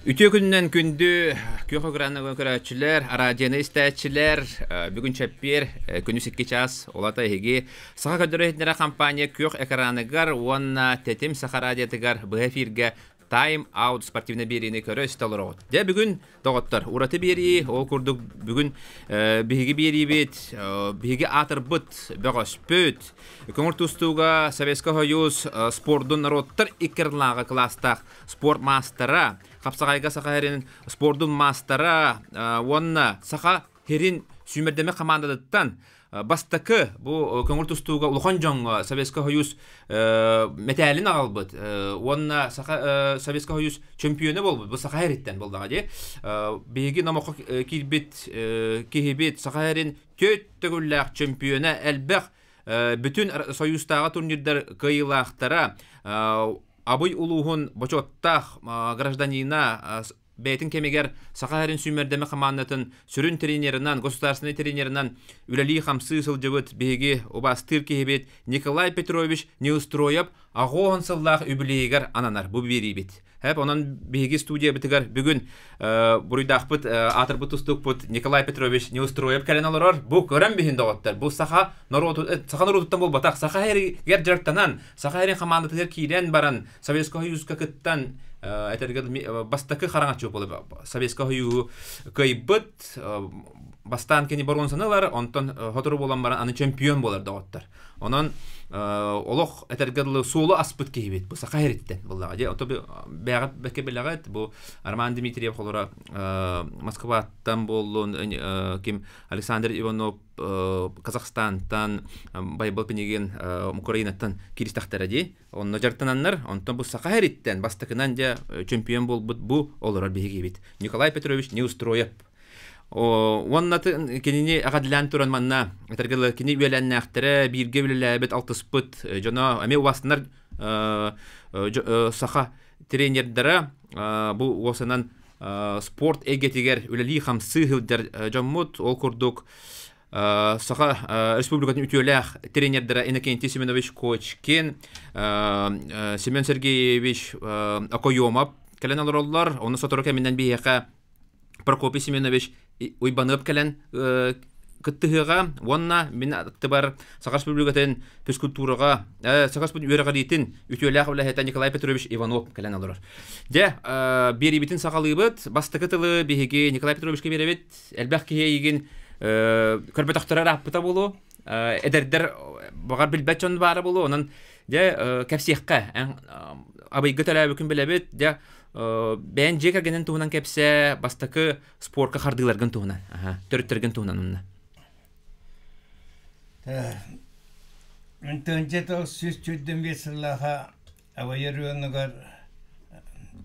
Үтүө күнүнэн күндү күөх экраны көрөөччүлэр, араадьыйаны истээччилэр, бүгүн чэппиэр күнүс 2 чаас улата эһиги Саха көрдөрөр иһитиннэрэр компания күөх экраныгар уонна Тэтим Саха радиотыгар быһа эфиргэ Time Out спортивнай биэриини көрө истэ олороҕут. Дьэ бүгүн доҕоттор, ураты биэрии, ол курдук бүгүн биһиги биэриибит, биһиги аатырбыт, бөҕөспүт, көҥүл тустууга Советскай Союз спордун народтар икки ардылааҕы кылаастаах спорт маастара, хапсаҕайга Саха сирин спордун маастара уонна Саха сирин сүүмэрдэмэ хамаандатыттан бастакы бу көҥүл тустууга улахан дьоҥҥо Советскай Союз мэтээлин аҕалбыт уонна Саха Советскай Союз чемпиона буолбут бу Саха сириттэн буоллаҕа дии. Биһиги номоххо киирбит киһибит Саха сирин түөрт төгүллээх чемпиона элбэх бүтүн Союзтааҕы турнирдар кыайыылаахтара Абый улууһун бочуоттаах гражданина бэйэтин кэмигэр Саха сирин сүүмэрдэмэ хамаандатын сүрүн тренерынан, государственнай тренерынан үлэлии-хамсыы сылдьыбыт биһиги убаастыыр киһибит Николай Петрович Неустроев аҕыс сыллаах үбүлүөйүгэр ананар бу биэриибит. Хэп, онон биһиги студиябытыгар бүгүн буруйдаахпыт аатырбыт тустукпут Николай Петрович Неустроев кэлэн олорор. Бу көрөн биһин доҕоттор, бу саха норуоту, саха норуотуттан буолбатах, саха сиригэр дьарыктанан, Саха сирин хамаандатыгар киирэн баран Советскай Союзка кыттан этэргэ бастакы хараҥаччы буолар Советскай Союһу кыайбыт бастаан кини боруонсаны ылар онтон сотору буолан баран аны чемпион буолар доҕоттор онон олох этэргэ дылы суолу аспыт киһибит бу саха сириттэн буоллаҕа дии ото бэҕэт бэккэ билэҕит бу Роман Дмитриев холоро Москваттан буоллун ким Александр Иванов Казахстантан Байбал Пинигин Украинаттан кииристэхтэрэ дии. Онно дьарыктананнар, онтон бу Саха сириттэн бастакынан дьэ чемпион буолбут бу олорор биһигибит. Николай Петрович Неустроев. Уонна кинини эҕэрдэлээн туран манна этэргэ кини үөлээннээхтэрэ, бииргэ үлэлээбит, алтыспыт дьоно эмиэ убаастанар саха тренердэрэ бу уосанан спорт эйгэтигэр үлэлии-хамсыы сылдьар дьоммут. Ол курдук Саха Республикатын үтүөлээх тренердэрэ Иннокентий Семенович Кочкин, Семен Сергеевич Окоемов кэлэн олороллор. Ону сотору кэминэн биһиэхэ Прокопий Семенович Уйбаныап кэлэн кыттыһыаҕа уонна мин аттыбар Саха Республикатын физкультураҕа Саха Республикатын үөрэҕириитин үтүөлээх үлэһитэ Николай Петрович Иванов кэлэн олорор. Дьэ, биэриибитин саҕалыыбыт. Бастакы тылы биһиги Николай Петровичка биэрэбит. Элбэх киһи эйигин көрбөтөхтөрө ырааппыта буолуо. Эдэрдэр баҕар билбэт дьон баара буолуо. Онон дьэ кэпсиэххэ. Абыйга төрөөбүкүн билэбит. Дьэ, бэйэн дьиэ кэргэнин туһунан кэпсээ, бастакы спорка хардыыларгын туһунан, төрүттэргин туһунан онно. Тыһыынча 925 сыллааха Абай оройуонугар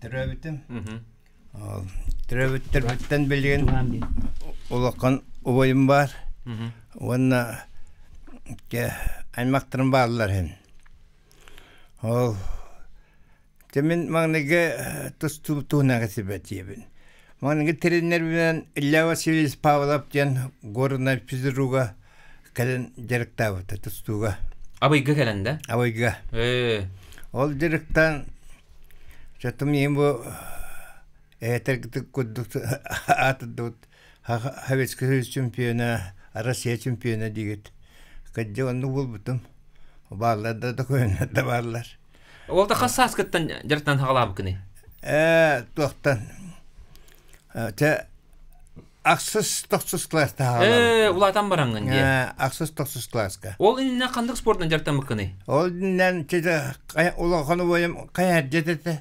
төрөөбүтүм. Төрөөбүттэрбиттэн билигин улахан убайым баар уонна аймахтарым бааллар иһин. Ол Дьэ мин маҥнайгы тустуу туһунан сибэтиэбин. Маҥнайгы тренербинэн Илья Васильевич Павлов диэн горнай физруга кэлэн дьарыктаабыта тустууга. Абыйга кэлэн да? Абыйга. Ээ. Ол дьарыктан чотум ийэм бу ээтэргитик курдук аатырдыбыт Советский Союз чемпиона, Россия чемпиона диигит. Кырдьык оннук буолбутум. Бааллар да документар да бааллар. Ол да хас сааскыттан дьарыктан хаҕалаабыккыный? Ээ, туохтан? Чэ, ахсыс тохсус класста Ээ, улаатан бараҥҥын дии. Ээ, ахсыс тохсус класска. Ол иннинэ ханнык спортунан дьарыктаммыккыный? Ол иннинэн чэ улахан убайым хайаардьыт этэ.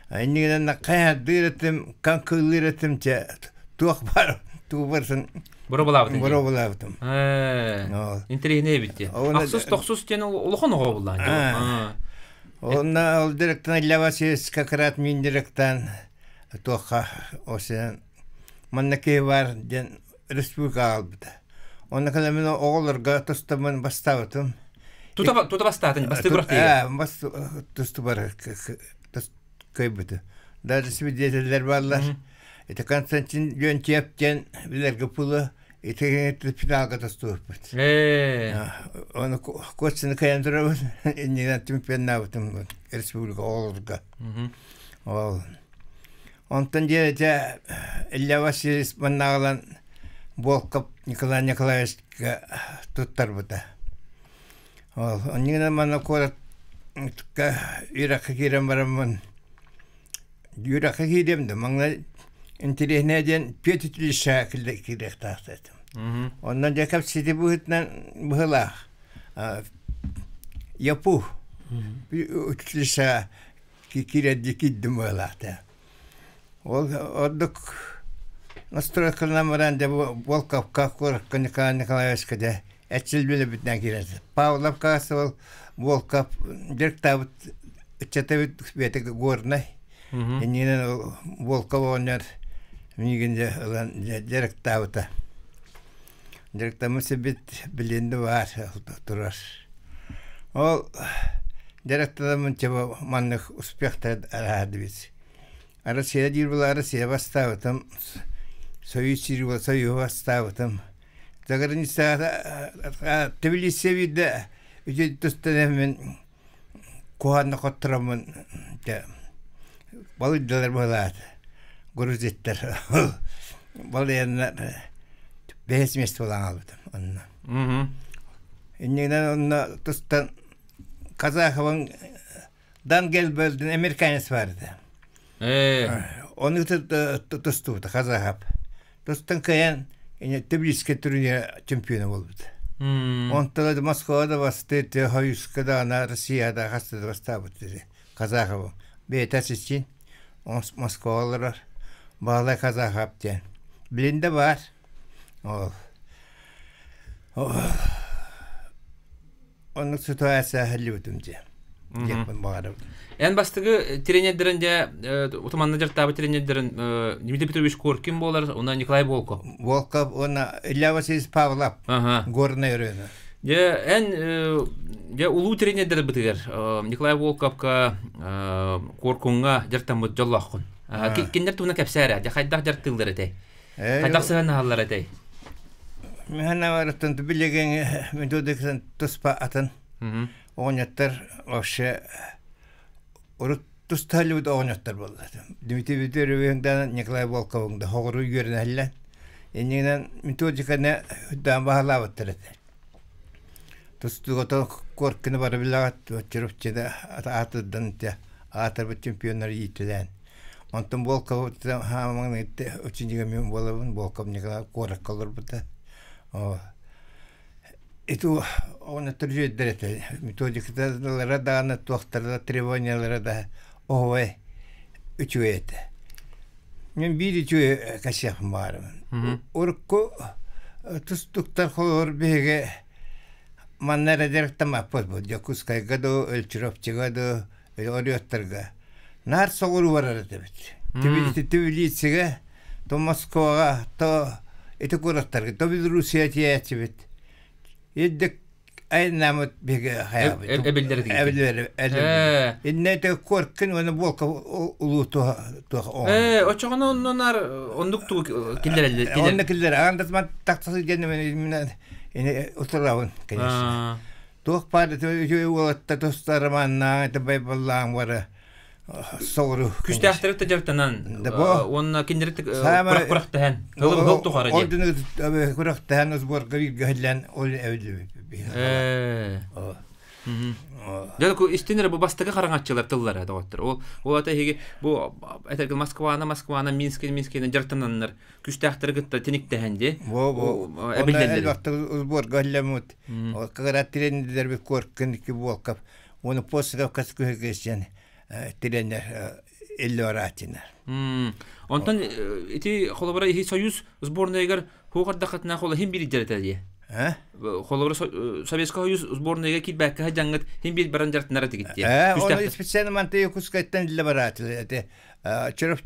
Иннигинэн хайаардыыр этим, кыллыыр этим, чэ, туох бар, тугу барытын Боробулаабытын. Боробулаабытым. Ээ, интэриэһинэй эбит дии. Ахсыс тохсус диэн улахан оҕо буллаан дии. Онно ол директор Илья Васильевич как раз мин директан туохха осен манна киһи бар диэн республика аҕалбыта. Онно кэлэн мин оҕолорго тустаммын бастаабытым. Тута тута бастаатын, бастыы бырах Ээ, бас тустубар кыайбыты. Даже свидетеллэр бааллар. Ити Константин Леонтьев диэн билэргэ пулу ити финалга тостубуппут. Оны куотсыны кыайан турабын, иннинэн чемпионнаабытым республика оҕолорго. Ол. Онтон дьиэ Илья Васильевич манна Волков Николай Николаевичка туттарбыта. Ол онньугунан манна куоракка үөрэххэ киирэн бараммын үөрэххэ киириэм да маҥнай интэриэһинэй диэн педучилищеҕа киириэхтээх этим. Онно дьэ кэпсэтии быһыытынан быһыылаах ЯПУ училищеҕа киирэрдии киирдим быһыылаах Ол ордук настройкаланан баран дьэ бу Волковка куоракка Николай Николаевичка дьэ эрчиллибитинэн киирэр. Павлов ол Волков дьарыктаабыт ыччата эбит бэйэтэ Горнай. Иннинэн ол Волков оҕонньор миигин дьэ ылан дьэ дьарыктаабыта. Дьарыктаммыт сирбит билигин да баар турар. Ол дьарыктанаммын чэ маннык успехтар араадыбыт. Россия диир була Россия бастаабытым, Союз сиир була Союһу бастаабытым. Заграницаҕа Тбилиси биирдэ үчүгэй тустан куһаанна хоттороммун дьэ балыйдылар быһалаат грузиттар балыйаннар бэһис место буолан хаалбытым онно. Иннигинэн онно тустан Казаховын Дан Гельбердин американец бар этэ. Ону тустубута Казахов. Тустан кыайан Тбилиске турнир чемпиона буолбут. Онтон Москвада бастыыр, Союзка даҕаны Россияда хаста да бастаабыт Казахову. Бэйэтэ сичин Москваҕа олорор. Баалай Казахов диэн. Билин да баар. Ол. Оннук ситуация аһыллыбытым дьэ. Диэхпин баҕарабын. Эн бастакы тренердэрин дьэ утуманна дьарыктаабыт тренердэрин Дмитрий Петрович Коркин буолар, уонна Николай Волков. Волков уонна Илья Васильевич Павлов Горнай өрөөнө. Дьэ эн дьэ улуу тренердэрбитигэр Николай Волковка Коркуҥҥа дьарыктаммыт дьоллооххун. Кинилэр туһунан кэпсээ эрэ. Дьэ хайдах дьарыктыыллар этэй? Хайдах сыһыаннаһаллар этэй? Миһанаварыттан билигин методикатын туспа атын оҕонньоттор вообще урут тустаһыллыбыт оҕонньоттор буолла. Дмитрий Викторович да Николай Волковың да хоҕуру үөрэнэллэр. Иннинэн методиканы даан баһылаабыттар этэ. Тустууга Коркины бары билэҕит, Чурупчины аатырдан аатырбыт чемпионнары иитилээн. Онтон Волков ученига мин буолабын, Волков Николай куоракка олорбута. Ити оҕону төрүөддэр этэ. Методикалара даҕаны, туохтара да, требованиялара да оһуобай үчүгэй этэ. Мин биир үчүгэй кэсиэхпин баҕарабын. Урукку тустуктар холобур биһиги манна эрэ дьарыктаммаппыт бу Дьокуускайга дуу, Өлчировчига дуу, Ориоттарга наар соҕуруу барар этибит. Тбилисигэ, то Москваҕа, то ити куораттарга, то Белоруссия тиийээччибит. Ирдик айаннаамыт биһиги хайаабыт. Эбиллэр Эбиллэр. Иннэ ити Коркин уонна Волков улуу туох Ээ, оччоҕуна оннунар оннук тугу киллэрэллэр. Онно киллэр. Аан да тахса сылдьан утарабын, конечно. Туох баар үчүгэй уолатта туста романнаан это байбаллаан бары соҕуру Күстээхтэри да дьарыктанан уонна кинилэри курах-курахтаһан ыл тухары Ол дьону курахтаһан сборга бииргэ иһиллэн ол эбилибит. Дьэ истин эрэ бу бастакы хараҥаччылар тыллара доҕоттор. Ол ол ата эһиги бу этэргэ Москваны Москваны Минскини Минскини дьарыктананнар күстээхтэри кытта тиниктэһэн дии. Бу бу эбиллэллэр. Сборга иһиллэммит Кыра тренердэрбит Коркин икки Волков уонна Постников көһүгүсен тренер Иллоратина. Онтон ити холобура иһи Союз сборнайыгар хуохардахатына хола хим биир дьарыта дии. Холобура Советский Союз сборнайга киирбэккэ дьаҥҥыт хим биир баран дьарытынара тигит дии. Оны специально манты Якутскайтан диле барааты. Чуров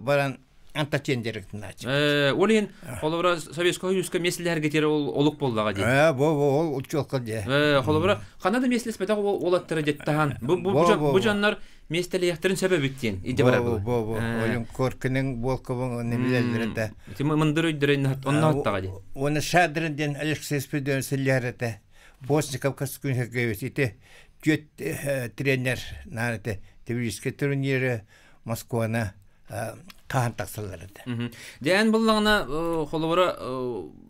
баран Антачен директорнааччы. Ол иһин холобура Советскай Союзка миэстэлэһэргэ тиэрэ ол олук буоллаҕа дии. Бу бу ол учуолка дии. Холобура ханна да миэстэлэспэтэх уолаттара дьэттаһан бу бу дьоннор миэстэлэһиэхтэрин сөп эбит диэн идэ барар Бу бу бу Ойун Коркинин Волковын оны билэллэр этэ. Ити мындыр өйдөрө онно оттаҕа дии. Уонна Шадрин диэн Алексей Спиридонович силлиһэр этэ. Постников Каскун Сергеевич ити түөт тренер наан этэ. Тбилисский турниры Москваны. хаһан тахсаллар этэ. Дьэ, эн буллаҕына холобура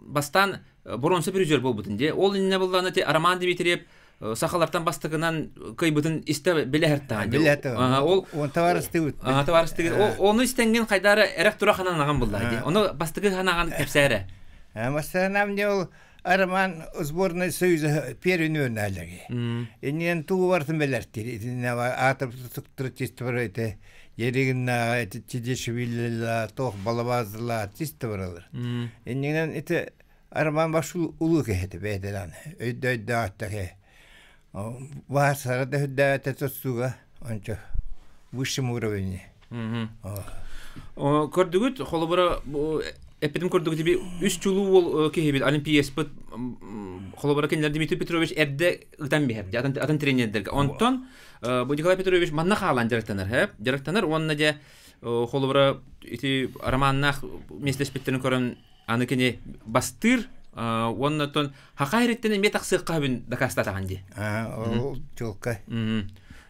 бастаан боруонса призер буолбутун дии. Ол иннинэ буллаҕына ти Роман Дмитриев сахалартан бастакынан кыйбытын истэ билэһэртаҕа. Билэһэртаҕа. Ол Он товарыстыгыт. Аха товарыстыгыт. Ону истэнгин хайдара эрэх тура ханан буллаа дии. Ону бастакы ханаҕан кэпсээрэ. Бастаанам не ол Роман сборной Союза первый нөөнәлеги. Иннинэн тугу барытын бэлэртир. Итиннэ аатыр тутуктур эти Еригинна эти Чидишвилила тох балабазла артист баралар. Иннинэн ити Роман баш улуу киһи бэйдэлэн өйдөйдөөхтөһө. Баасара да үрдээте тустууга ончо высшем уровне. Көрдүгүт, холобура эппитим курдук тиби үс чулуу уол киһибит олимпиеспыт холобура кинилэр Дмитрий Петрович эрдэ ытан биһэр атын атын тренердерге. Онтон бу Николай Петрович манна хаалан дьарыктанар, хэп дьарыктанар уонна дьэ холобура ити романнаах миэстэлэспиттерин көрөн аны кини бастыыр уонна оттон хаха ириттэн эмиэ тахсыахха сөбүн дакаастаатаҕын дии. Ол чуолкай.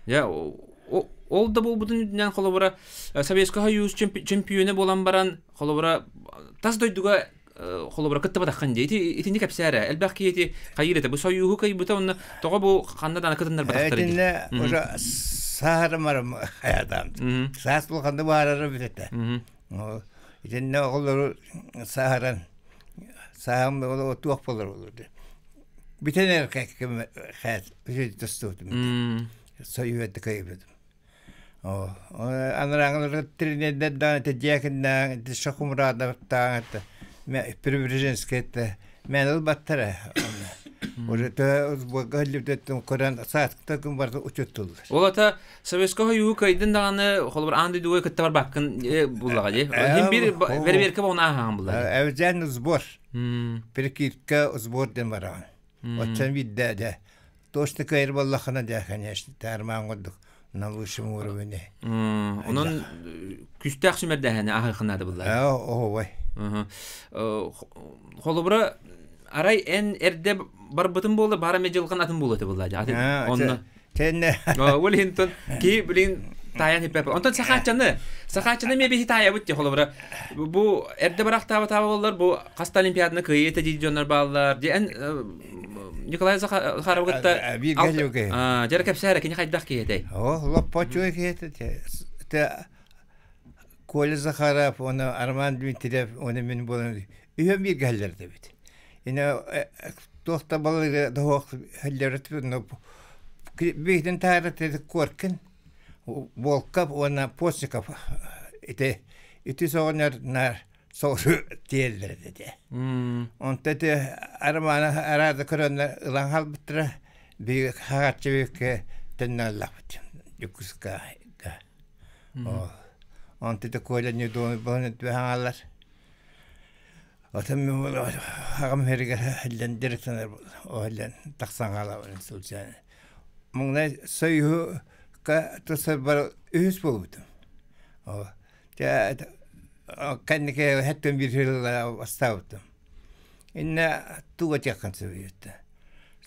Дьэ ол да буолбутун үрдүнэн холобура Советский Союз чемпиона буолан баран холобура тас дойдуга холобура кыттыбатаххын дии. Ити итини кэпсээрэ. Элбэх киһи ити хайыыр этэ. Бу Союһу кыйбыта онно тоҕо бу ханна даҕаны кытыннарбатахтар дии. Итиннэ уже саарымарым хаятаам. Саас булханды баарара бүтэтэ. Итиннэ оҕолору сааһыран сааһым туох буолар буолуо бүтэн эрэ хээт тустубутум союһу кыайбытым анарааҥылар тренердэр даҕаны дьиэкиннээҕ Шахумурадовтааҕ Преображенскайта мэн ылбаттара уже төһө өллүбүтүттэн көрөн сааскыта күн барыта учуттуллар Ол ата Советского Союһу кыайдын даҕаны холобур аан дойдуга кытта барбаккын буллаҕа дии. Иһин бир бэрэбиэркэ боҕун ааһаҕын буллаҕа. Эвзен сбор. Прикидка сбор ден бараҕын. Оччон биирдэ дьэ точно кыайыр буоллаххына дьэ конечно таармаан курдук на высшем уровне. Онон күстээх сүмэрдээһини аһыахынаады буллар. Оһобой. Холобура арай эн эрдэ барбытын буолла бара меджылган атын буолуо этэ булла атын онно Тэннэ. Ол иһин ки билин таайан хиппеп. Онтон сахааччаны, сахааччаны эмиэ биһи таайабыт дии холобура. Бу эрдэ барахтаабатаaba боллар, бу хаста олимпиаданы кыайыы этэ дии дьоннор бааллар. Ди эн Николай Захаров кытта биир кэлиуге. Дьара кэпсээрэ кини хайдах киһи этэй? О, лоппочуй киһи этэ. Коля Захаров, оны Арман Дмитриев, оны мин буолан үһүөн бииргэ хэллэрдэбит. Ine туох да балыгы доһуох хэллэрэтибит биһитин таара Коркин, Волков уонна Постников ити ити соҕонньор наар соҕуруу тиэллэр этэ. Онто ити Арманы араада көрөннөр ылан хаалбыттара биһиги хаҕарчы төннөллөхпүт Дьокуускайга. Онто ити Коля не думай хаҥалар. Отон мин аҕам иһэригэр иһиллэн директоры иһиллэн тахсан хаалабын сылдьан. Маҥнай Союһука тусарбар үһүс буолбутум. Кэнники хэттэн биир сылла бастаабытым. Иннэ туга тиэххин сөбүйүттэ.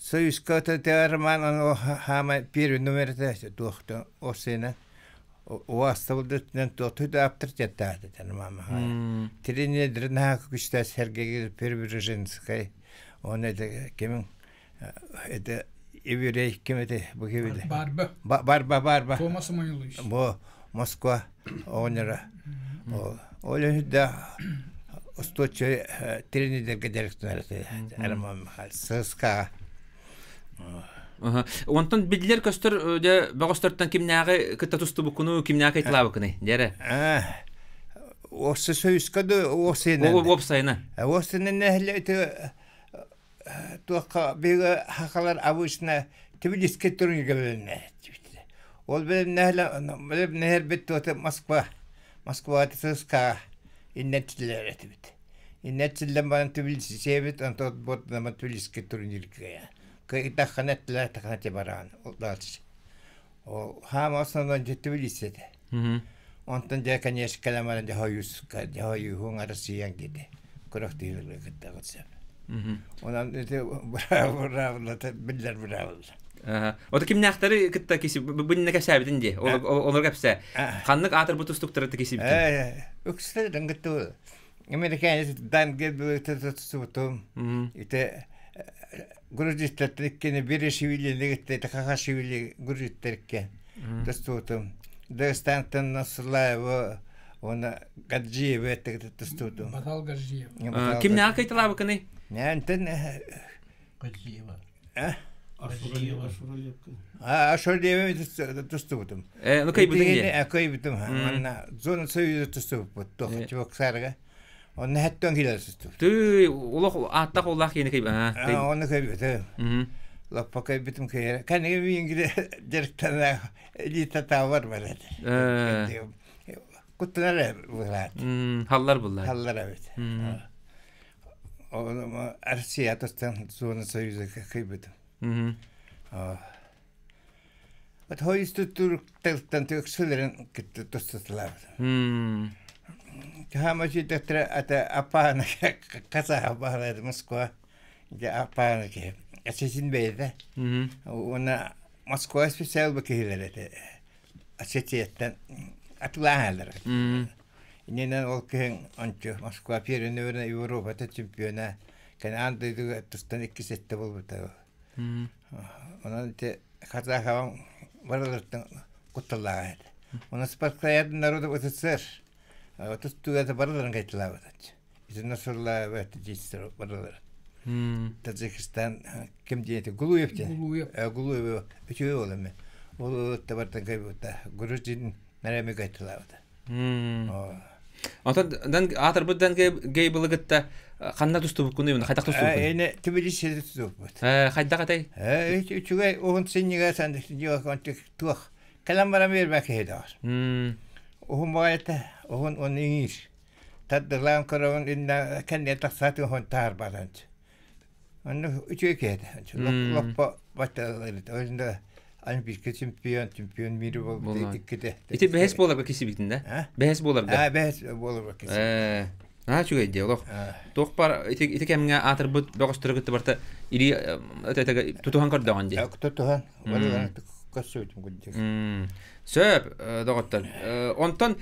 Союзка роман хаама первый номер этэ туохта осена Уастабылдытынан туохтуй да авторитеттаах мама. Тренердер наһаа күчтэ Сергей Преображенскай, он это кимин это еврей ким это бу ким Барба. Барба Барба. Фома Самойлович. Бу Москва оҕонньоро. Ол да устуоччу тренердерге директоры Роман Михайлович ССК. Онтон биллэр көстөр дьэ бөҕөстөртөн кимнээҕи кытта тустубуккуну, кимнээҕи кыйталаабыккыный дьэрэ? Уопса союзка да уопсайынан. Уопсайынан. Уопсайынан нэһилиэк туохха биһиги хахалар обычно Тбилиске турнирга бэлэмнэһэ Ол бэлэмнэһэрбит туота Москва Москва ЦСКА иннэтиллэр этибит. Иннэтиллэн баран Тбилиси сиэбит, онтон буотунама Тбилиске турнирга кыйдаххына эттилэр тахана бараан дальше. Ол хаама основной дьэ Тбилиси этэ. Онтон дьэ конечно кэлэн баран дьэ хойууска дьэ хойууһуҥ Россияҥ диэти күрэхтэһиилэргэ кыттаҕыт сөп. Онон ити быраабылата биллэр быраабыла. Ото кимнээхтэри кытта киси бынна кэпсээбитин дии. Олор кэпсээ. Ханнык аатырбыт тустуктары кисибитин? Үксүлэрин кытта Американец Дан тустубутум. Ите грузиттар иккини Берешвилини кытта Хахашвили грузиттар иккен тустубутум. Дагестантан Насрулаева уонна Гаджиева тустубутум. Батал Гаджиев. Кимнээх кайталаабыкыный? Нянтен Гаджиева. Ашолеева тустубутум. Ну кайбытын дии. Кайбытым. Манна зона союза тустубуппут. Чебоксарга. Онно хэттон килер тустубут. Ты улах ааттах улах киини кайб. Онно кайбытым. Лаппа кайбытым кайра. Кәнеге миңгире директора элита тавар бар edi. Куттунар булат. Халлар буллар. Халлар эбит. Россия тостан зона союза кайбытым. От хойсту туруктартан төксөлөрүн кытта тостатылабыт. Хаама сүйдэхтэрэ ата апаана казаха баһалаады Москва дьэ апаана киһи осетин бэйэтэ уонна Москва специал киһилэр этэ Осетияттан атылааһалар иннинэн ол киһин ончу Москва первенствена Европата чемпиона кэн аан дойдуга тустан иккис этте буолбута онон ити казахабан барыларыттан кутталлааҕа этэ онон спартакиада народов СССР тустууга барыларын кайталаабыт итиннэ сыллаабыт дьиэстэр барылар Таджикистан ким диэти Гулуев диэн Гулуев Гулуев үчүгэй уол эми ол табартан кайбыта грузин нарэми кайталаабыта Онтон дан аатырбыт дан гей былыгытта ханна тустубуккунуй хайдах тустубуккун? Эне Тбилиси тустубуппут. Хайдах атай? Үчүгэй уһун синньигэ туох кэлэн баран биэрбэк киһи даҕар. Уһун баҕайыта уһун он иҥиир. Тардылаан көрөҕүн инна кэнниэ тахсаатын уһун таарбатан. Онно үчүгэй киһи этэ. Лоппо батталарыт. Ол Олимпийский чемпион, чемпион мира буолбут икките. Ити бэһэс буоларга кисибитин да? Бэһэс буоларга. Аа, бэһэс буоларга кисибит. Аа, үчүгэй дии олох. Туох бар ити ити кэмҥэ аатырбыт бөҕөстөрү кытта барта или тутуһан көрдөҕүн дии. Тутуһан, барыларын көрсүбүтүм курдук. Сөп, доҕоттор. Онтон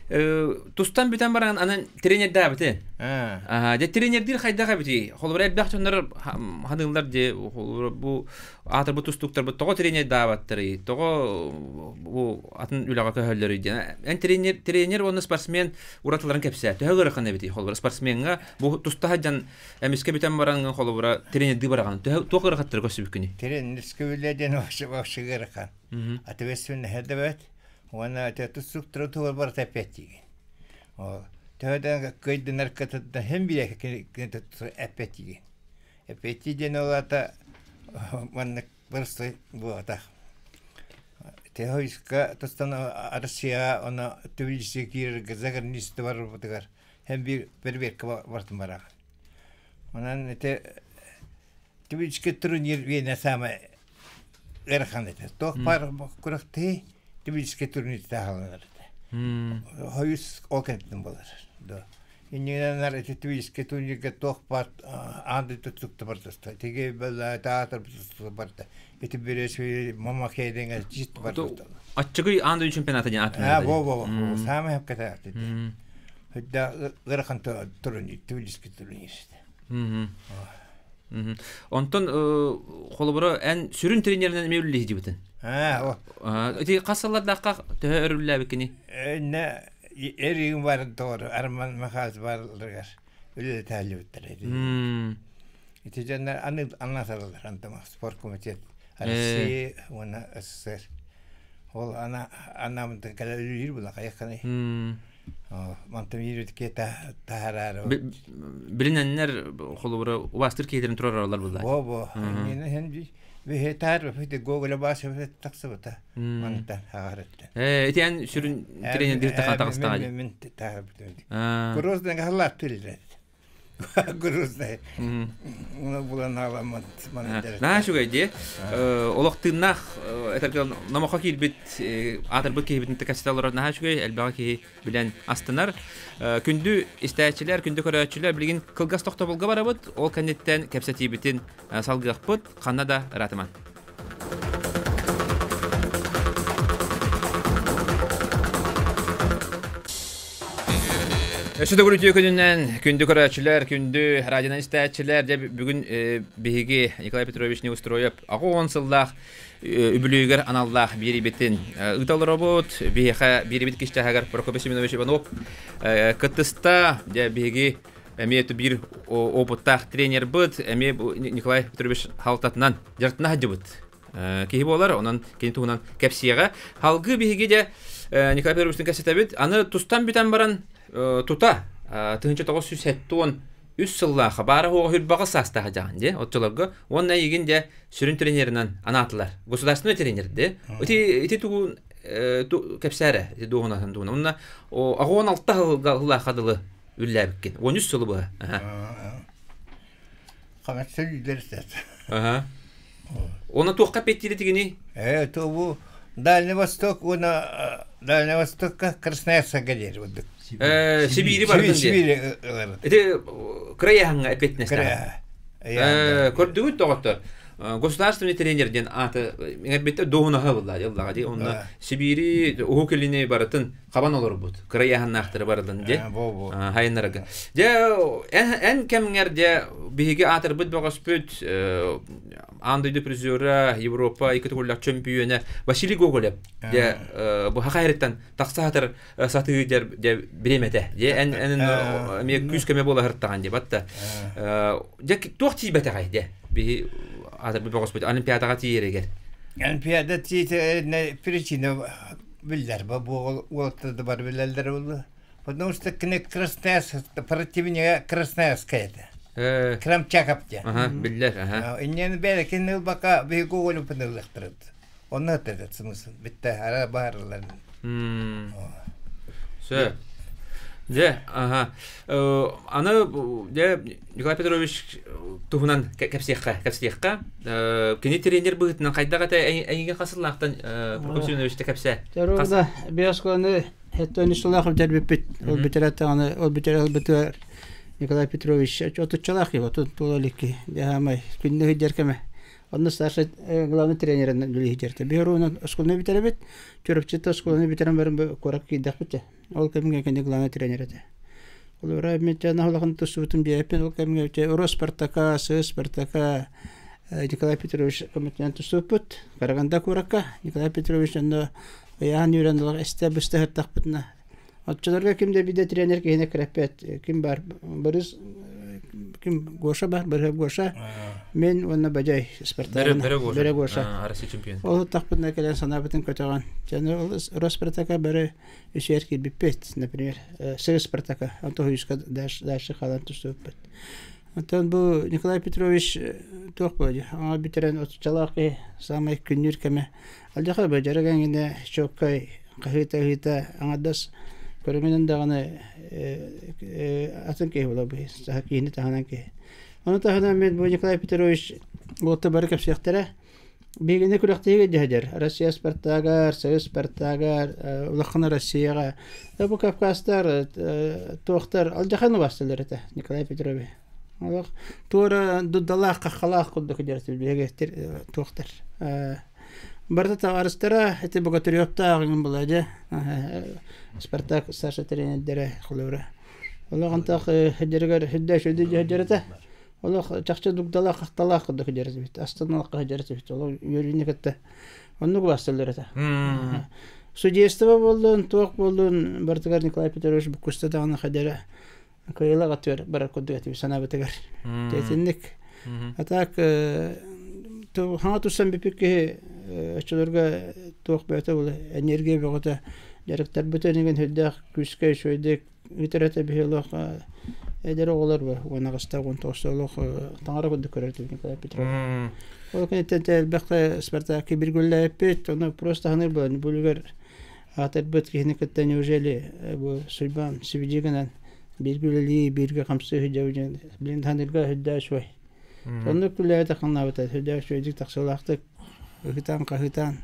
тустан бүтэн баран анан тренердээбити. Аа, дьэ тренердиир хайдах эбитий? Холобура элбэх дьоннор ханыыллар дии холобура бу аатырбыт тустууктарбыт тоҕо тренердаабаттарый? Тоҕо бу атын үлэҕэ көһөллөрүй диэн. Эн тренер тренер уонна спортсмен уратыларын кэпсээ. Төһө ыарахан эбитий? Холобура спортсмеҥҥа бу туста сылдьан эмискэ бүтэн баран холобура тренердии бараҕын. Төһө туох ыарахаттары көрсүбүккүнүй? Тренерскэй үлэ диэн вообще ыарахан. Ответственность да уонна тустууктары тугар барыта эппиэттиигин. Төһө да кыайдынар кытыттан һин биир эппиэттиигин. Эппиэттии диэн ол аата маннык барыстай буолбатах. Техойска тустан Россияҕа оно Тбилиси киирэргэ заграница барбытыгар һэн биир бэрбиэккэ бартым бараҕын. Онон ити Тбилисигэ турнир биэнэ саамай ыарахан этэ. Туох баар күрэхтэһии Тбилисигэ турнир таһаланар этэ. Хойус ол кэнниттэн буолар. Иннинэн ити Тбилисигэ турнирга туох баар аан дойду тутта барда. Тиги театр барда. Ити берес мамахедеҥэ чист барда. Аччыгый аан дойду чемпионата диэн ааттанар. А, во во, самый хапката. Хотя ыарахан турнир, Тбилисигэ турнир. Онтон холобура эн сүрүн тренеринэн эмиэ үлэлии сылдьыбытын. Аа, Ити хас сыллардаахха төһө өр үлэлээбиккиний? Инне эригин барын тоҕор Арман Михайлович баарларыгар үлэлэтээллибиттэр. Ити дьоннор аны анаталалар антама спорткомитет Россия уонна СССР. Ол ана анамытын кэлэ үлэлиир була хайахханый. Мантан биир таһараары. Билинэннэр холобура убаастыр киһилэрин тураралар булла. Бо бо. Хен биһи таар бити Гоголя баасы тахсыбыта. Мантан хагарытта. Э ити эн сүрүн тренердир таха тагыстаҕа. Мен таар бити. Грозный халлаат түллэр. Грузный. Булан аламмат. Наһаа үчүгэй дии. Олох тыыннаах этэргэ номоххо киирбит аатырбыт киһибитин кэпсэтэ олорор наһаа үчүгэй элбэҕи киһи билэн астынар. Күндү истээччилэр, күндү көрөөччүлэр билигин кылгас тохтобулга барабыт. Ол кэнниттэн кэпсэтиибитин салгыахпыт. Ханна да ыраатыман. Өссө төгүл үтүө күнүнэн күндү көрөөччүлэр, күндү радионан истээччилэр, дьэ бүгүн биһиги Николай Петрович Неустроев 80 сыллаах үбүлүөйүгэр аналлаах биэрибитин ыыта олоробут. Биһиэхэ биэрибит киштээхэгэр Прокопий Семенович Иванов кыттыста. Дьэ биһиги эмиэ биир опыттаах тренербыт, эмиэ Николай Петрович халтатынан дьарыктана сылдьыбыт киһи буолар, онон кини туһунан кэпсиэҕэ. Халгыы биһиги де Николай Петровичтын кэпсэтэбит. Аны тустан бүтэн баран тута 1973 сыллаахха баара хуоҕа хүрбаҕа саастаах дьаҕан де оччолорго уонна эйигин де сүрүн тренеринэн анаатылар. Государственный тренер де. Ити ити тугун кэпсээрэ ити дуоһунаһын тугун. Онна 16 сыллаахха дылы үллээбиккин. 13 сылы быһа. Хаҥас үллэрсэр. Аха. Оны туохха эппиэттиир этигиний? Это бу Дальний Восток уонна Дальний Востокка Красноярскка диэри бурдук. Сибиири бардын диye. Сибиири ылар. Ити кырайаһаҥҥа эппиэтинэстээх. Көрдүгүт доҕоттор. Государственный тренер диэн ааты иҥэрбиттэр дуоһунаһа ылла ыллаҕа дии. Онно Сибиири Уһук Илини барытын хабан олорбут кырайаһаннаахтары барытын дьэ хайыннарга. Дьэ эн кэмҥэр дьэ биһиги аатырбыт бөҕөспүт аан дойду призера Европа икки төгүллээх чөмпүйүөнэ Василий Гоголев дьэ бу хаха иһиттэн тахса сатар сатыы дьэ бириэмэтэ дьэ эн эн эмиэ күүс көмө буола сырыттаҕын дьэ батта дьэ туох тиийбэтэҕэй дьэ биһи аатырбыт бөҕөспүт Олимпиадаҕа тиийэригэр. Олимпиада тиийэригэр причина биллэр бу уолаттар да бары билэллэр буолла. Потому что кини Красноярск противнига Красноярская это. Крамчаков диэн. Ага, биллэр, ага. Инньэни бэйэ кини ылбакка биһиги Гоголевпын ылыахтарыт. Онно этэ смысл. Битте ара баарылар. Сөп. Дьэ, ага. Аны дьэ Николай Петрович туһунан кэпсиэххэ, кэпсиэххэ. Кини тренер быһыытынан хайдах этэ эйигин хас сыллаахтан Прокопий Семеновичта кэпсээ. Дьоруода биоскуоланы хэттон сыллаах бүтэрбиппит. Ол бүтэрэттэҕинэ ол бүтэр ылбытыгар Николай Петрович отуччалаах киһи отут туола илик дьаһамай күннэ сылдьар кэмэ. Онно старший главный тренеринэн үлэлии сылдьар. Биһиги оскуоланы бүтэрэбит. Чурапчыта оскуоланы бүтэрэн баран куоракка киирдэхпит. Ол кэмҥэ кини главный тренер этэ. Олора мен улахан тустубутум диэппин ол кэмҥэ Уро Спартака, Сы Спартака Николай Петрович көмөтүнэн тустубуппут. Караганда куоракка Николай Петрович онно ыйаан үүрэн олох эстэ быста сыттахпытына оччолорго ким да биде тренер киһини кирэппэт ким бар Борис ким Гоша бар Бөрө Гоша мен уонна Бадьай Спартагына Бөрө Гоша Россия чемпион ол тахпытына кэлэн санаабытын көтөҕөн жана ол Роспартака бары үсүөр киирбиппит например Сыры Спартака Антоһуйуска дальше хаалан тустубуппут Оттон бу Николай Петрович туох буолуо аңа бүтэрэн отуччалаах киһи саамай күннүүр кэмэ алдьархай бу дьарык эҥинэ чуоккай хаһыыта-хаһыыта аҥардас көрүҥүнэн даҕаны атын киһи буолар бу киһини таһынан киһи ону таһынан мен бу Николай Петрович уолта бары кэпсиэхтэрэ Биһигини күрэхтэһиигэ дьэһдэр Россия Спартагар, Союз Спартагар, улахан Россияҕа. Бу Кавказтар туохтар алдьархайны бастылар этэ Николай Петрович. Олох туора дудалаах, хаххалаах курдук дьэртил биһиги туохтар. Барыта табаарыстара ити Богатыревтаах иҥин була дьэ. Спартак старший тренердэрэ холобура. Олох антах дьэригэр хүддэ шүдү дьэрэтэ. Олох чахчы дугдалаах, хахталаах курдук дьэрэтибит, астыналаах дьэрэтибит. Олох үөрүүнү кытта оннук убаасталлар этэ. Судейство буоллун, туох буоллун, барытыгар Николай Петрович буккуста даҕаны хадера кыайыылаах өттүгэр барар курдук этибит санаабытыгар. Итинник. А так хаҥа туссан бүппүт киһи оччолорго туох бөҕөтө буолуо, энергия бөҕөтө дьарыктарбыт өнүгүн сүрдээх күүскэ үчүгэйдик Үтэрэтэ биһи олох эдэр оҕолор бар 18 19 олох таҥара курдук көрөр этим Николай Петрович. Ол кэнниттэн элбэх Спартакка биргүллээппит, ону просто ханыыр буолан бүлүгэр аатырбыт киһини кытта неужели бу Суйбаан сибидьи гынан бииргэ үлэлии, бииргэ хамсыы сылдьабын билин ханыырга сүрдээх үчүгэй. Оннук үлээбитэ хаҥнаабыта сүрдээх үчүгэйдик тахсыылаахтык ыһытаан-хаһыытаан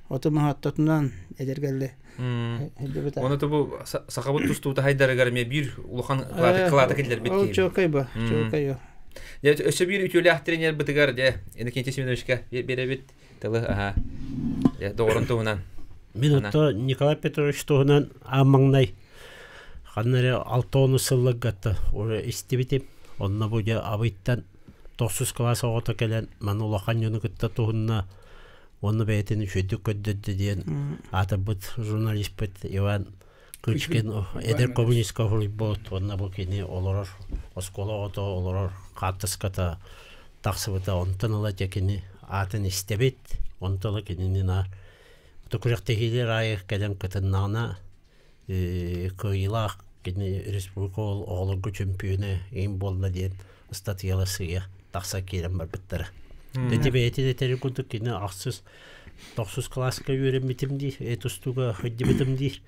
оту-маһы оттотунан эдэргэлли Оны бу сахабыт тустуута хайдарыгар эмиэ биир улахан кылаата киллэрбит киһи. Чуокай ба, чуокай. Дьэ өссө биир үтүөлээх тренербытыгар дьэ Иннокентий Семеновичка биэрэбит тылы аха. Дьэ доҕорун туһунан. Мин отто Николай Петрович туһунан аан маҥнай Ханна эрэ 60 сылларга истибитим. Онно бу дьэ Абыйтан тохсус кылаас оҕото кэлэн маны улахан дьону кытта туһунна уонна бэйэтин үчүгэйдик көрдөрдө диэн аатырбыт журналиспыт Иван Кычкин эдэр коммунистка суруйбут уонна бу кини олорор оскуола оҕото олорор хаартыската тахсыбыта. Онтон ыла дьэ кини аатын истэбит. Онтон ыла кинини наар күрэхтэһиилэр аайы кэлэн кытыннаҕына кыайыылаах кини республика оҕолорго чөмпүйүөнэ иҥ буолла диэн ыстатыйалар сыыйа тахса киирэн барбыттара. Ити бэйэтин этэрин курдук кини ахсыс тохсус кылааска үөрэммитим дии, тустууга сылдьыбытым дии.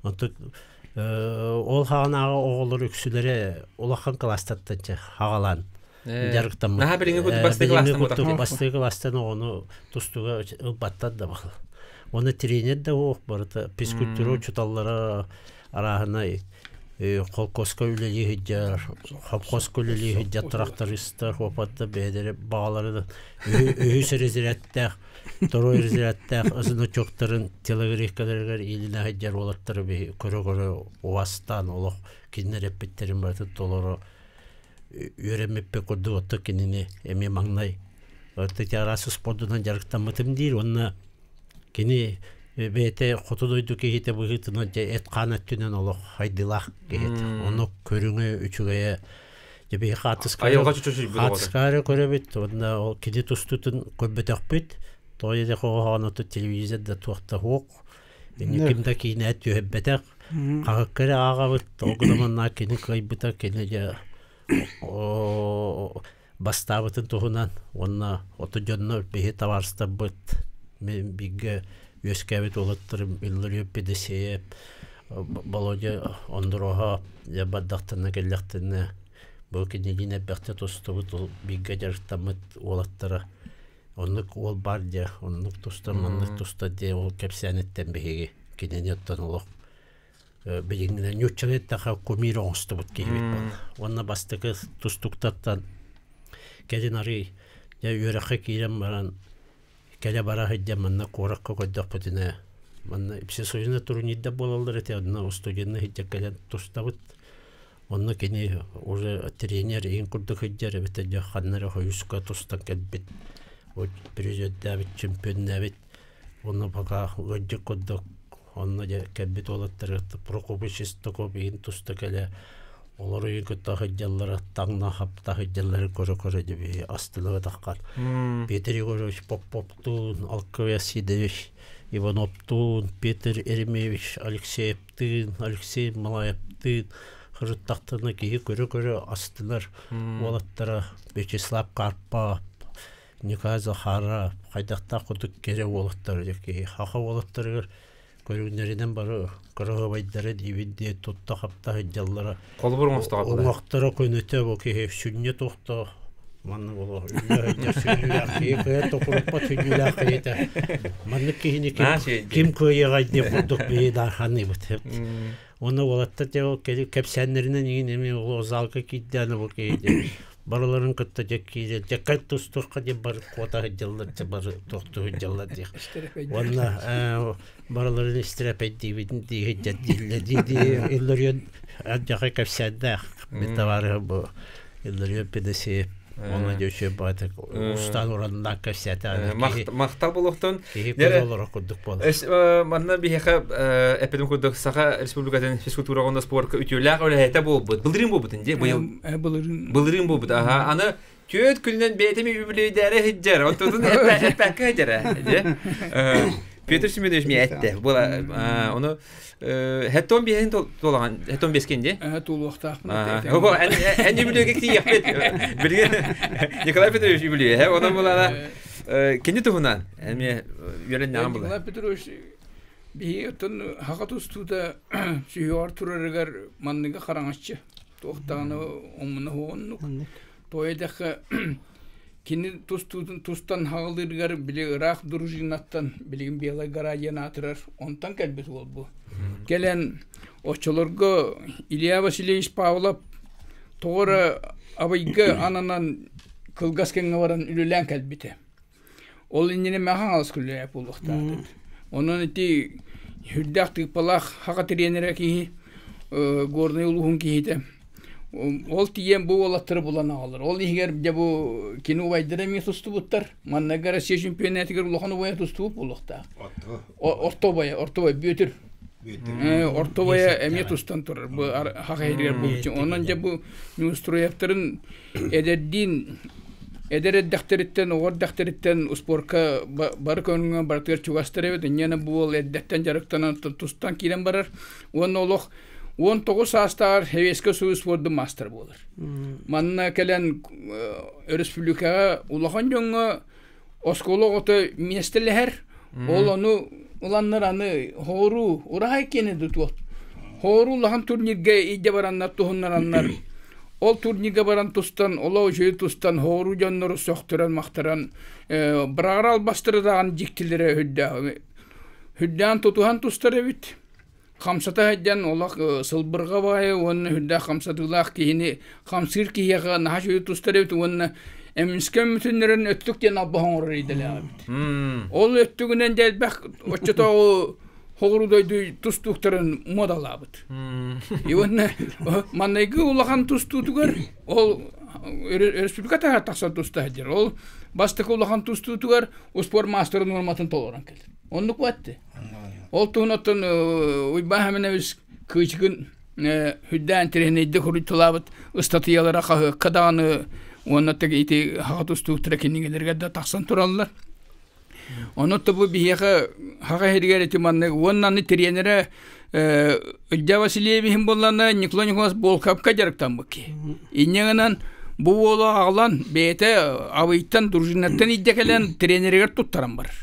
Онтон ол хаҕанааҕы оҕолор үксүлэрэ улахан кылаастартан хаҕалаан дьарыктаммыт. Наһаа билиҥҥи курдук бастакы кылаастан курдук бастакы кылаастан оҕону тустууга ылбаттар да баҕа. Уонна тренер да суох барыта физкультура учууталлара арааһынай холкуоска үлэлии сылдьар, хопхоска үлэлии сылдьар трактористар, хопаттар бэйэлэрэ баҕаларын үһүс разрядтаах, второй разрядтаах значоктарын телогрейкаларыгар иилинэ сылдьар уолаттары көрө-көрө убастаан олох кинилэр эппиттэрин барытын толоро үөрэммиппит курдук оттон кинини эмиэ маҥнай араас спордунан дьарыктаммытым диир уонна кини бэйэтэ хоту дойду киһитэ быһыытынан дьэ эт-хаан өттүнэн олох хайдыылаах киһи ону көрүҥэ үчүгэйэ дьэ биһи хаартыскаары көрөбүт уонна ол кини тустуутун көрбөтөхпүт тоҕо диэтэххэ оҕоһоҕону телевизор да туох да суох ким да киинэ түһэрбэтэх хаһыкка эрэ ааҕабыт ол гынан кини кыайбыта кини дьэ бастаабытын туһунан уонна ото дьонно биһи табаарыстарбыт мин бииргэ үөскээбит уолаттарым Илларион Педесеев Володя Ондороһо дьэ бардахтарына кэллэхтэринэ бу кинилиин элбэхтэ тустубут ол бииргэ дьарыктаммыт уолаттара оннук уол баар дьэ оннук тустар маннык тустар диэ ол кэпсээниттэн биһиги кинини оттон олох билиҥҥинэн ньууччалыы эттэххэ кумир оҥостубут киһибит буолла уонна бастакы тустуктартан кэлин арый дьэ үөрэххэ киирэн баран кэлэ бара сылдьан манна куоракка көрдөхпүтүнэ манна всесоюзный турнирдар буолаллар этэ онно устудьуоннар сылдьан кэлэн тустабыт Онно кини уже тренер иһин курдук сылдьар эбэтэр дьэ ханна эрэ хойуска тустан кэлбит, призердээбит, чемпионнээбит. Онно пока ыалдьыт курдук онно дьэ кэлбит уолаттары Прокопий Шестаков иһин туста кэлэ олор иһин кытта сылдьаллара таҥна хапта сылдьаллары көрө-көрө дьэ биһи астына таххан. Петр Егорович Поповтуун, Алквия Сидорович Ивановтуун, Петр Еремеевич Алексеевтыын, Алексей Малаевтыын сырыттахтарына киһи көрө-көрө астынар уолаттара Вячеслав Карпов, Николай Захаров хайдахтаах курдук кэрэ уолаттара дьэ киһи саха уолаттарыгар көрүҥнэринэн бары кыраһыабайдара диибин диэн тутта-хапта сылдьаллара Холобур оҥостоҕо уҥуохтара көнөтө бу киһи сүнньэ туохта маннык олох үллэ сүнньүлээх киһи кыайа токуруппат сүнньүлээх киһитэ маннык киһини ким, ким кыайыаҕай диэн курдук биһи даарханыыбыт Уонна уолаттар дьэ ол кэпсээннэринэн иҥин эмиэ ол залга киирдээн бу киһи барыларын кытта дьэ киирэн дьэ тустуохха диэн бары куота сылдьаллар дьэ бары тохтуу сылдьаллар диэх уонна барыларын истирэпэйдиибитин дии сылдьар дииллэр дии дии Илларион алдьархай кэпсээннээх мин табаарыһым бу Илларион Педосеев Онно дьэ баатык устаан ураннаах кэпсээтэ. Махтал буолуохтун. Киһи көрө олорор курдук буолар. Манна биһиэхэ эппитим курдук Саха Республикатын физкультура уонна спорка үтүөлээх үлэһитэ буолбут. Былырыын буолбутун дии быйыл. Былырыын. Былырыын буолбут. Аха. Аны түөрт күнүнэн бэйэтин үбүлүөйдээри сылдьар. Онтутун эппэккэ сылдьар. Петр Семенович мне этте. Була ону Хеттон биэһин туолаҕан, хеттон биэскин дии? Туолуохтаахпын. Ого, эн үбүлүөйгэ тиийиэхпит. Билигин Николай Петрович үбүлүөйэ, онон булана кини туһунан эмиэ үөрэннэҕим була. Николай Петрович биһи оттон хака тустуута сүһүөҕэр турарыгар манныгы хараҥаччы туох даҕаны омуна оннук. Тоҕо диэтэххэ Кини тустуутун тустан хаҕылыырыгар били ыраах дружинаттан билигин Белай гора диэн аатырар онтон кэлбит уол бу. Кэлэн оччолорго Илья Васильевич Павлов тоҕо эрэ Абыйга ананан кылгас кэмҥэ баран үлэлээн кэлбитэ. Ол иннинэ Мэхэ Хаҥалас үлэлээбит буолуохтаах. Онон ити сүрдээх тыыппалаах хака тириэнэрэ киһи. Горнай улууһун киһитэ. Ол тиийэн бу уолаттары булан аҕалар. Ол иһигэр дьэ бу кини убайдара эмиэ тустубуттар. Манныгы Россия чемпионатыгар улахан убайа тустубут буолуохтаах. Орто убайа, орто убай Бүөтүр. Орто убайа эмиэ тустан турар. Бу хах иһигэр булчу. Онон дьэ бу Неустроевтарын эдэрдиин эдэр эрдэхтэриттэн, оҕо эрдэхтэриттэн успуорка бары көрүҥҥэ барытыгар чугастар эбит. Инньэ бу уол эрдэттэн дьарыктанан тустан киирэн барар. Уонна олох 19 саастааҕар Советскай Союз спордун маастара буолар. Манна кэлэн өрөспүүбүлүкэҕэ улахан дьоҥҥо оскуола оҕото миэстэлэһэр. Ол ону ыланнар аны хооруу ураһай киэнэ тутуох. Хооруу улахан турнирга илдьэ бараннар туһуннараннар ол турнирга баран тустан, олоо үчүгэй тустан, хооруу дьоннору сөхтөрөн-махтаран быраҕар албастары даҕаны дьиктилэрэ үрдээх. Үрдээн тутуһан тустар эбит. Хамсата сылдьан олох сылбырҕа баайы уонна үрдээх хамсатыылаах киһини хамсыыр киһиэхэ наһаа үчүгэй тустар эбит уонна эмискэ мүтүннэрэн өттүк диэн албаһ оҥорор идэлээх эбит. Ол өттүгүнэн дьэ элбэх оччотооҕу хоҕуру дойду тустууктарын муодалаабыт. И уонна маннайгы улахан тустуутугар ол республика таһар тахсан туста сылдьар. Ол бастакы улахан тустуутугар успуор маастарын нуорматын толорон кэлэр. Оннук баатты. Ол туһунан Уйбаан Хаминович Кыычыкын үрдээн тирэһинэйдик суруйталаабыт ыстатыйалара хаһыакка даҕаны уонна ити хаҕа тустууктара кинигэлэригэр да тахсан тураллар. Ону бу биһиэхэ хаҕа иһигэр ити маннык уонна аны тириэнэрэ Илья Васильевиһин буоллаҕына Николай Николаевич Волковка дьарыктаммыт киһи. Инньэ гынан бу уолу аҕалан бэйэтэ Абыйтан дружинаттан илдьэ кэлэн тренеригэр туттаран барар.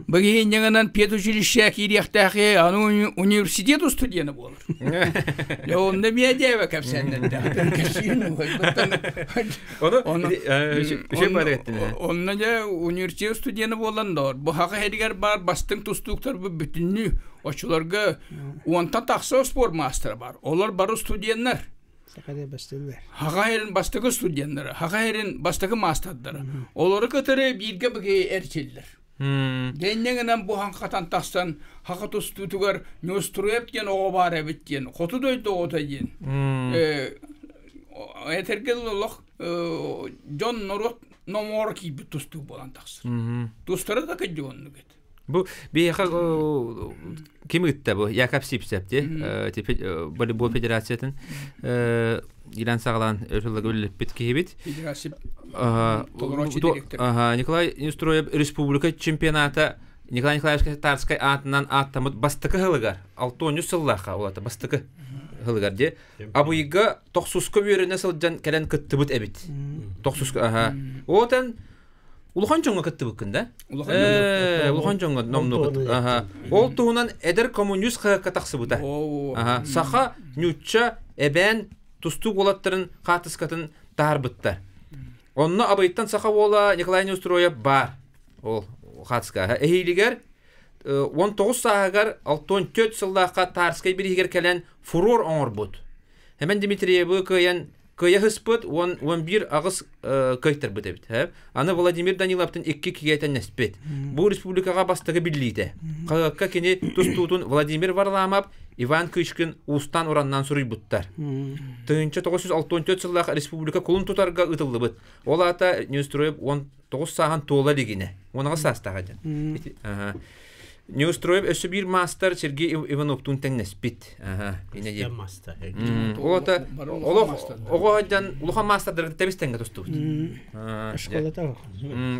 Бу киһи инньэ гынан педучилище киириэхтээх аны университет студена буолар. Дьэ онно эмиэ дьээбэ кэпсээннэрдээх. Кэпсиин Онно дьэ университет студена буолан доор. Бу хаха иһигэр баар бастыҥ тустууктар бу бүтүннүү Оччолорго уонтан тахса спорт маастара бар. Олор бары студеннар. Хаха эрин бастакы студеннара, хаха эрин бастакы маастардара. Олору кытары бииргэ быгы эрчиллэр. Дэнньэҥинэн буһан хатан тахсан хаха тустуутугар Неустроев диэн оҕо баар эбит диэн, хоту дойду оҕото диэн. Этэргэ олох дьон норуот номоҕор киирбит тустуу буолан тахсар. Тустара да кыдьык оннук этэ. Бу биһиэхэ ким ыытта бу? Яков Сипсев дии. Волейбол федерациятын илэн саҕалаан өр сылларга үлэлэппит киһибит. Федерация толороочу директор. Николай Неустроев республика чемпионата Николай Николаевич Тарскай аатынан ааттаммыт бастакы сылыгар, 6 сыллаахха улата бастакы сылыгар дии. Абыйга тохсуска үөрэнэ сылдьан кэлэн кыттыбыт эбит. Тохсуска, аха. Отан Улахан дьоҥҥо кыттыбыккын да? Улахан дьоҥҥо номнуо Аха. Ол туһунан эдэр коммунист хаһыакка тахсыбыта. Аха. Саха, ньучча, эбээн тустуук уолаттарын хаартыскатын таһаарбыттар. Онно Абыйтан саха уола Николай Неустроев баар. Ол хаартыска. Эһиилигэр 19 сааһыгар 64 сыллаахха Тарскай бирииһигэр кэлэн фурор оҥорбут. Хэмэн Дмитриевы кыайан кыайа сыспыт, 11 аҕыс кыайтарбыт эбит. Аны Владимир Даниловтын икки киһи Бу республикаҕа бастакы биллиитэ. Хаһыакка кини тустуутун Владимир Варламов, Иван Кычкин уустан ураннан суруйбуттар. 1964 сыллаах республика кулун тутарга ыытыллыбыт. Ол аата Неустроев 19 сааһын туола илигинэ. 18 саастаах дьон. Неустроев өссө биир маастар Сергей Ивановтуун тэҥнэспит. Маастар. Ол олох оҕо дьан улахан маастардары тэбис тэҥҥэ тустубут. Школата.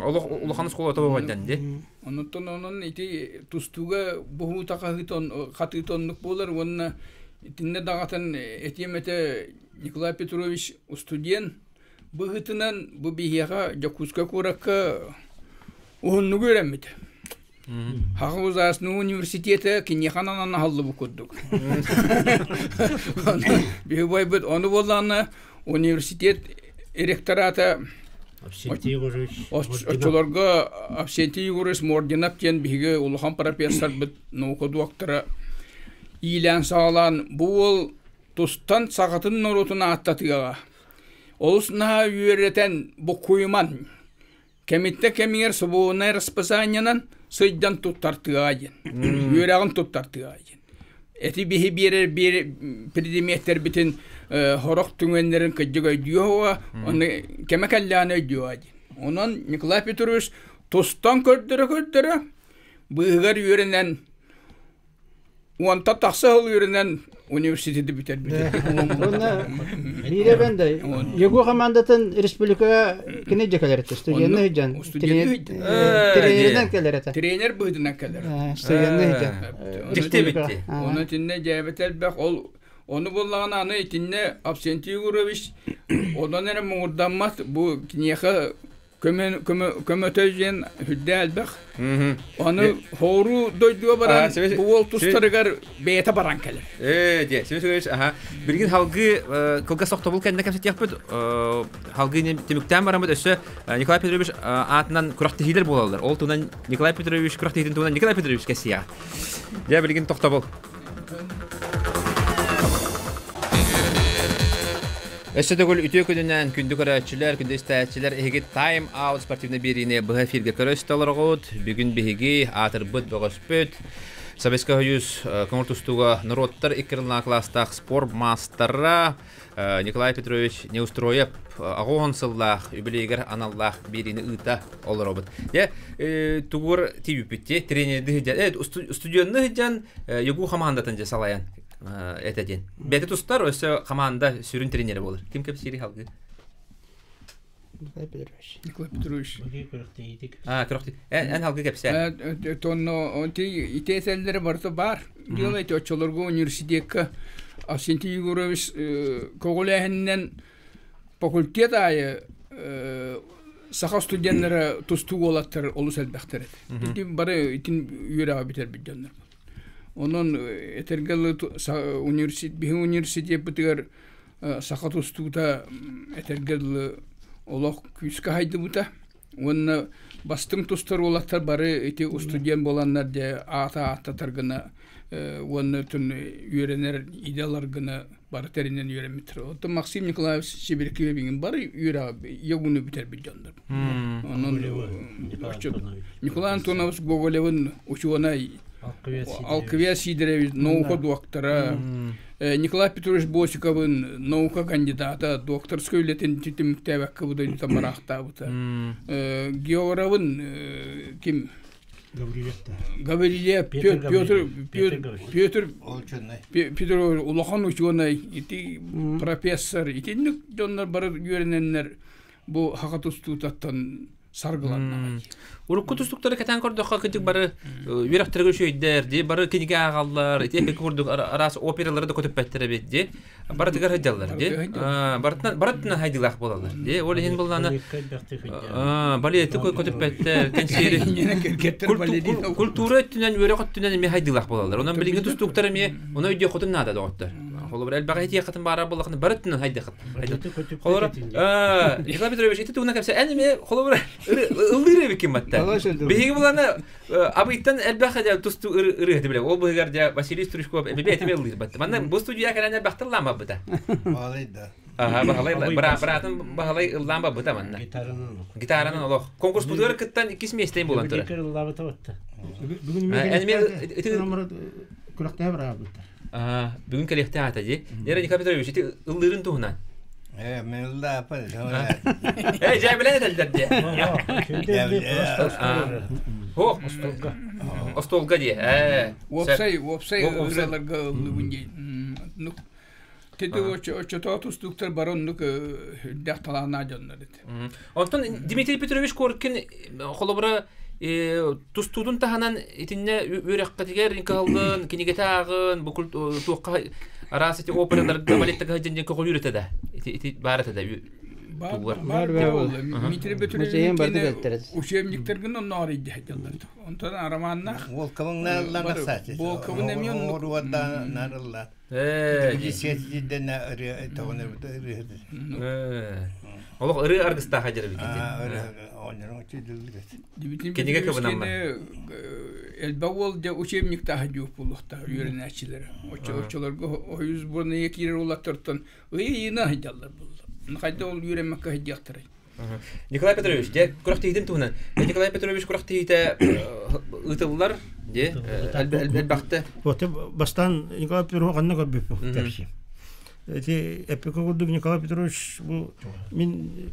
Олох улахан школата оҕо ди. Оннуттан онон ити тустууга буһуута хатыыта оннук буолар уонна итиннэ даҕатан этиэм этэ Николай Петрович студент быһыытынан бу биһиэхэ Дьокуускай куоракка уһуннук үөрэммитэ. Хаха Узасный университета киниэхэ ананан аһыллыбыт курдук. Биһи убайбыт ону буоллаҕына университет ректората Авсентий Егорович оччолорго Авсентий Егорович Мординов диэн биһиги улахан профессорбыт, наука доктора иилээн-саҕалаан бу уол тустан сахатын норуотун ааттатыаҕа. Олус наһаа үөрэтэн буккуйуман Кэмиттэн кэмигэр свободнай расписаниенан сыйдан туттартыаҕа диэн. Үөрэҕин туттартыаҕа диэн. Эти биһи биэрэр биэр предметтэрбитин хорох түҥэннэрин кыдьык өйдүө оны кэмэ кэллэҕинэ өйдүө диэн. Онон Николай Петрович тустан көрдөрө-көрдөрө быыһыгар үөрэнэн уонтан тахса сыл үөрэнэн университеты бүтэрбитэ. Уонна биирэ бен да ЕГУ командатын республикаҕа кини дьэ кэлэр этэ. Студенны сылдьан. Тренеринэн кэлэр этэ. Тренер быһыытынан кэлэр. Студенны сылдьан. Дьикти битти. Оны итиннэ дьээбэтэ элбэх ол ону буллаҕына аны итиннэ Авсентий Егорович онон эрэ муҥурдаммат бу киниэхэ көмөтө диэн үрдэ элбэх. Аны хооруу дойдуга баран бу уол тустарыгар бэйэтэ баран кэлэр. Ээ, дьэ, Семен аха. Билигин халгыы кылгас тохтобул кэннэ кэпсэтиэхпит. Халгыы түмүктээн бараммыт өссө Николай Петрович аатынан күрэхтэһиилэр буолаллар. Ол туһунан Николай Петрович күрэхтэһиитин туһунан Николай Петрович кэсиэҕэ. Дьэ, билигин тохтобул. Өссө төгүл үтүө күнүнэн күндү көрөөччүлэр, күндү истээччилэр, эһиги Time Out спортивнай биэриини быһа эфиргэ көрө истэ олороҕут. Бүгүн биһиги аатырбыт бөҕөспүт Советскай Союз көҥүл тустууга норуоттар икки аралаах кылаастаах спорт маастара Николай Петрович Неустроев 80 сыллаах юбилейгэр аналлаах биэриини ыыта олоробут. Дьэ, тугур тиийбиппит тренерди сылдьан, студенны сылдьан ЕГУ хамаандатын дьэ салайан этэ диэн. Бэти тустар өссө хамаанда сүрүн тренерэ буолар. Ким кэпсиири халгыы? Николай Петрович. Николай Петрович. А, күрөхтүү. Эн халгыы кэпсээ. Тонно ити этэллэрэ барыта баар. Дело эти оччолорго университекка Авсентий Егорович көҕүлээһининэн факультет аайы саха студеннара тустуу уолаттар олус элбэхтэр этэ. Ити бары итин үөрэҕи бүтэрбит дьоннор. Онон этэргэ дылы университет биһи университеппытыгар саха тустуута этэргэ дылы олох күүскэ хайдыбыта. Уонна бастыҥ тустар уолаттар бары ити устудьуон буоланнар дьэ аата ааттатар гына уонна үөрэнэр идэ ылар гына бары тэринэн үөрэммиттэр. Оттон Максим Николаевич Сибиряков бары үөрэҕи ЕГУну бүтэрбит дьоннор. Онон Николай Антонович Гоголевын учуонай Алквия Сидорович наука доктора, Николай Петрович Босиковын наука кандидата, докторскай үлэтин түмүктээбэккэ бу дойдута мараахтаабыта. Георовын ким Гаврилев Петр Петр Петр улахан учуонай ити профессор итинник дьоннор бары үөрэнэннэр бу хаха тустуутаттан саргыланнаҕай. Урукку тустуктары кэтээн көрдөххө кырдьык бары үөрэхтэргэ үчүгэйдэр дии, бары кинигэ ааҕаллар, ити эппикки курдук араас опералары да көтүппэттэр эбит дии. Барытыгар сылдьаллар дии. Барытынан барытынан хайдыылаах буолаллар дии. Ол иһин буллаана балеты көтүппэттэр, кэнсиэри культура өттүнэн, үөрэх өттүнэн эмиэ хайдыылаах буолаллар. Онон билиҥҥи тустууктар эмиэ ону өйдүөххүтүн наада доҕоттор. Холобур, элбэҕи этиэххитин баара буоллаххына барытынан хайдыаххыт. Холобура, Николай Петрович, ити тугунан кэпсэ, эн эмиэ холобура ыллыыр эбиккин батта. Биһиги булана абыйтан элбэх тустуу ырыаһыты билэ. Ол быһыгар дьэ Василий Стручков эбэбэ этими ыллыыр батта. Манна бу студия кэлэн элбэхтэр ыллаан барбыта. Баһылай да. Аха, Баһылай быраатын Баһылай ыллаан барбыта манна. Гитаранан. Гитаранан олох. Конкурспутугар кыттан иккис миэстэйин буолан турар. Ыллаабыта батта. Бүгүн күрэхтэһэ бараабыттар. Бүгүн кэлиэхтээх ата дии. Лера Николай Петрович, ити ыллыырын туһунан. Э, мен ыллааппын. Э, дьээбилэн этэллэр дии. Хо, остуолга дии. Э. Уопсай, уопсай ырыаларга ыллыбын дии. Ну, Теди оччотоо тустууктар бары оннук үрдээх талааннаах дьоннор этэ. Онтон Дмитрий Петрович Коркин холобура тустуутун таһынан итиннэ үөрэххитигэр кыһаллын, кинигэтэ ааҕын, бу туохха араас ити операларга, балеттарга сылдьан диэн көҕүлүүр этэ да. Ити ити баар этэ да тугар. Баар Дмитрий Петрович учебниктаргын онно арыйдыһаллар. Онтон романнаах Волковың нарыллан Волковын эмиэ нарылла. Олох ырыа аргыстаах дьэр эбит. Кинигэ кыбынаммын. Элбэх уол дьэ учебниктаах дьууп буолуохтаах үөрэнээччилэрэ. Оччолорго ойус буонайа киирэр уолаттартан ый-ыйына сылдьаллар буолла. Хайда ол үөрэммэккэ сылдьыахтарай. Николай Петрович, дьэ күрэхтэһиитин туһунан. Николай Петрович күрэхтэһиитэ ыытыллар, дьэ элбэхтэ. Вот бастаан Николай Петрович ханна көрбүппүн кэпсиим. Эти эппикэ курдук Николай Петрович бу мин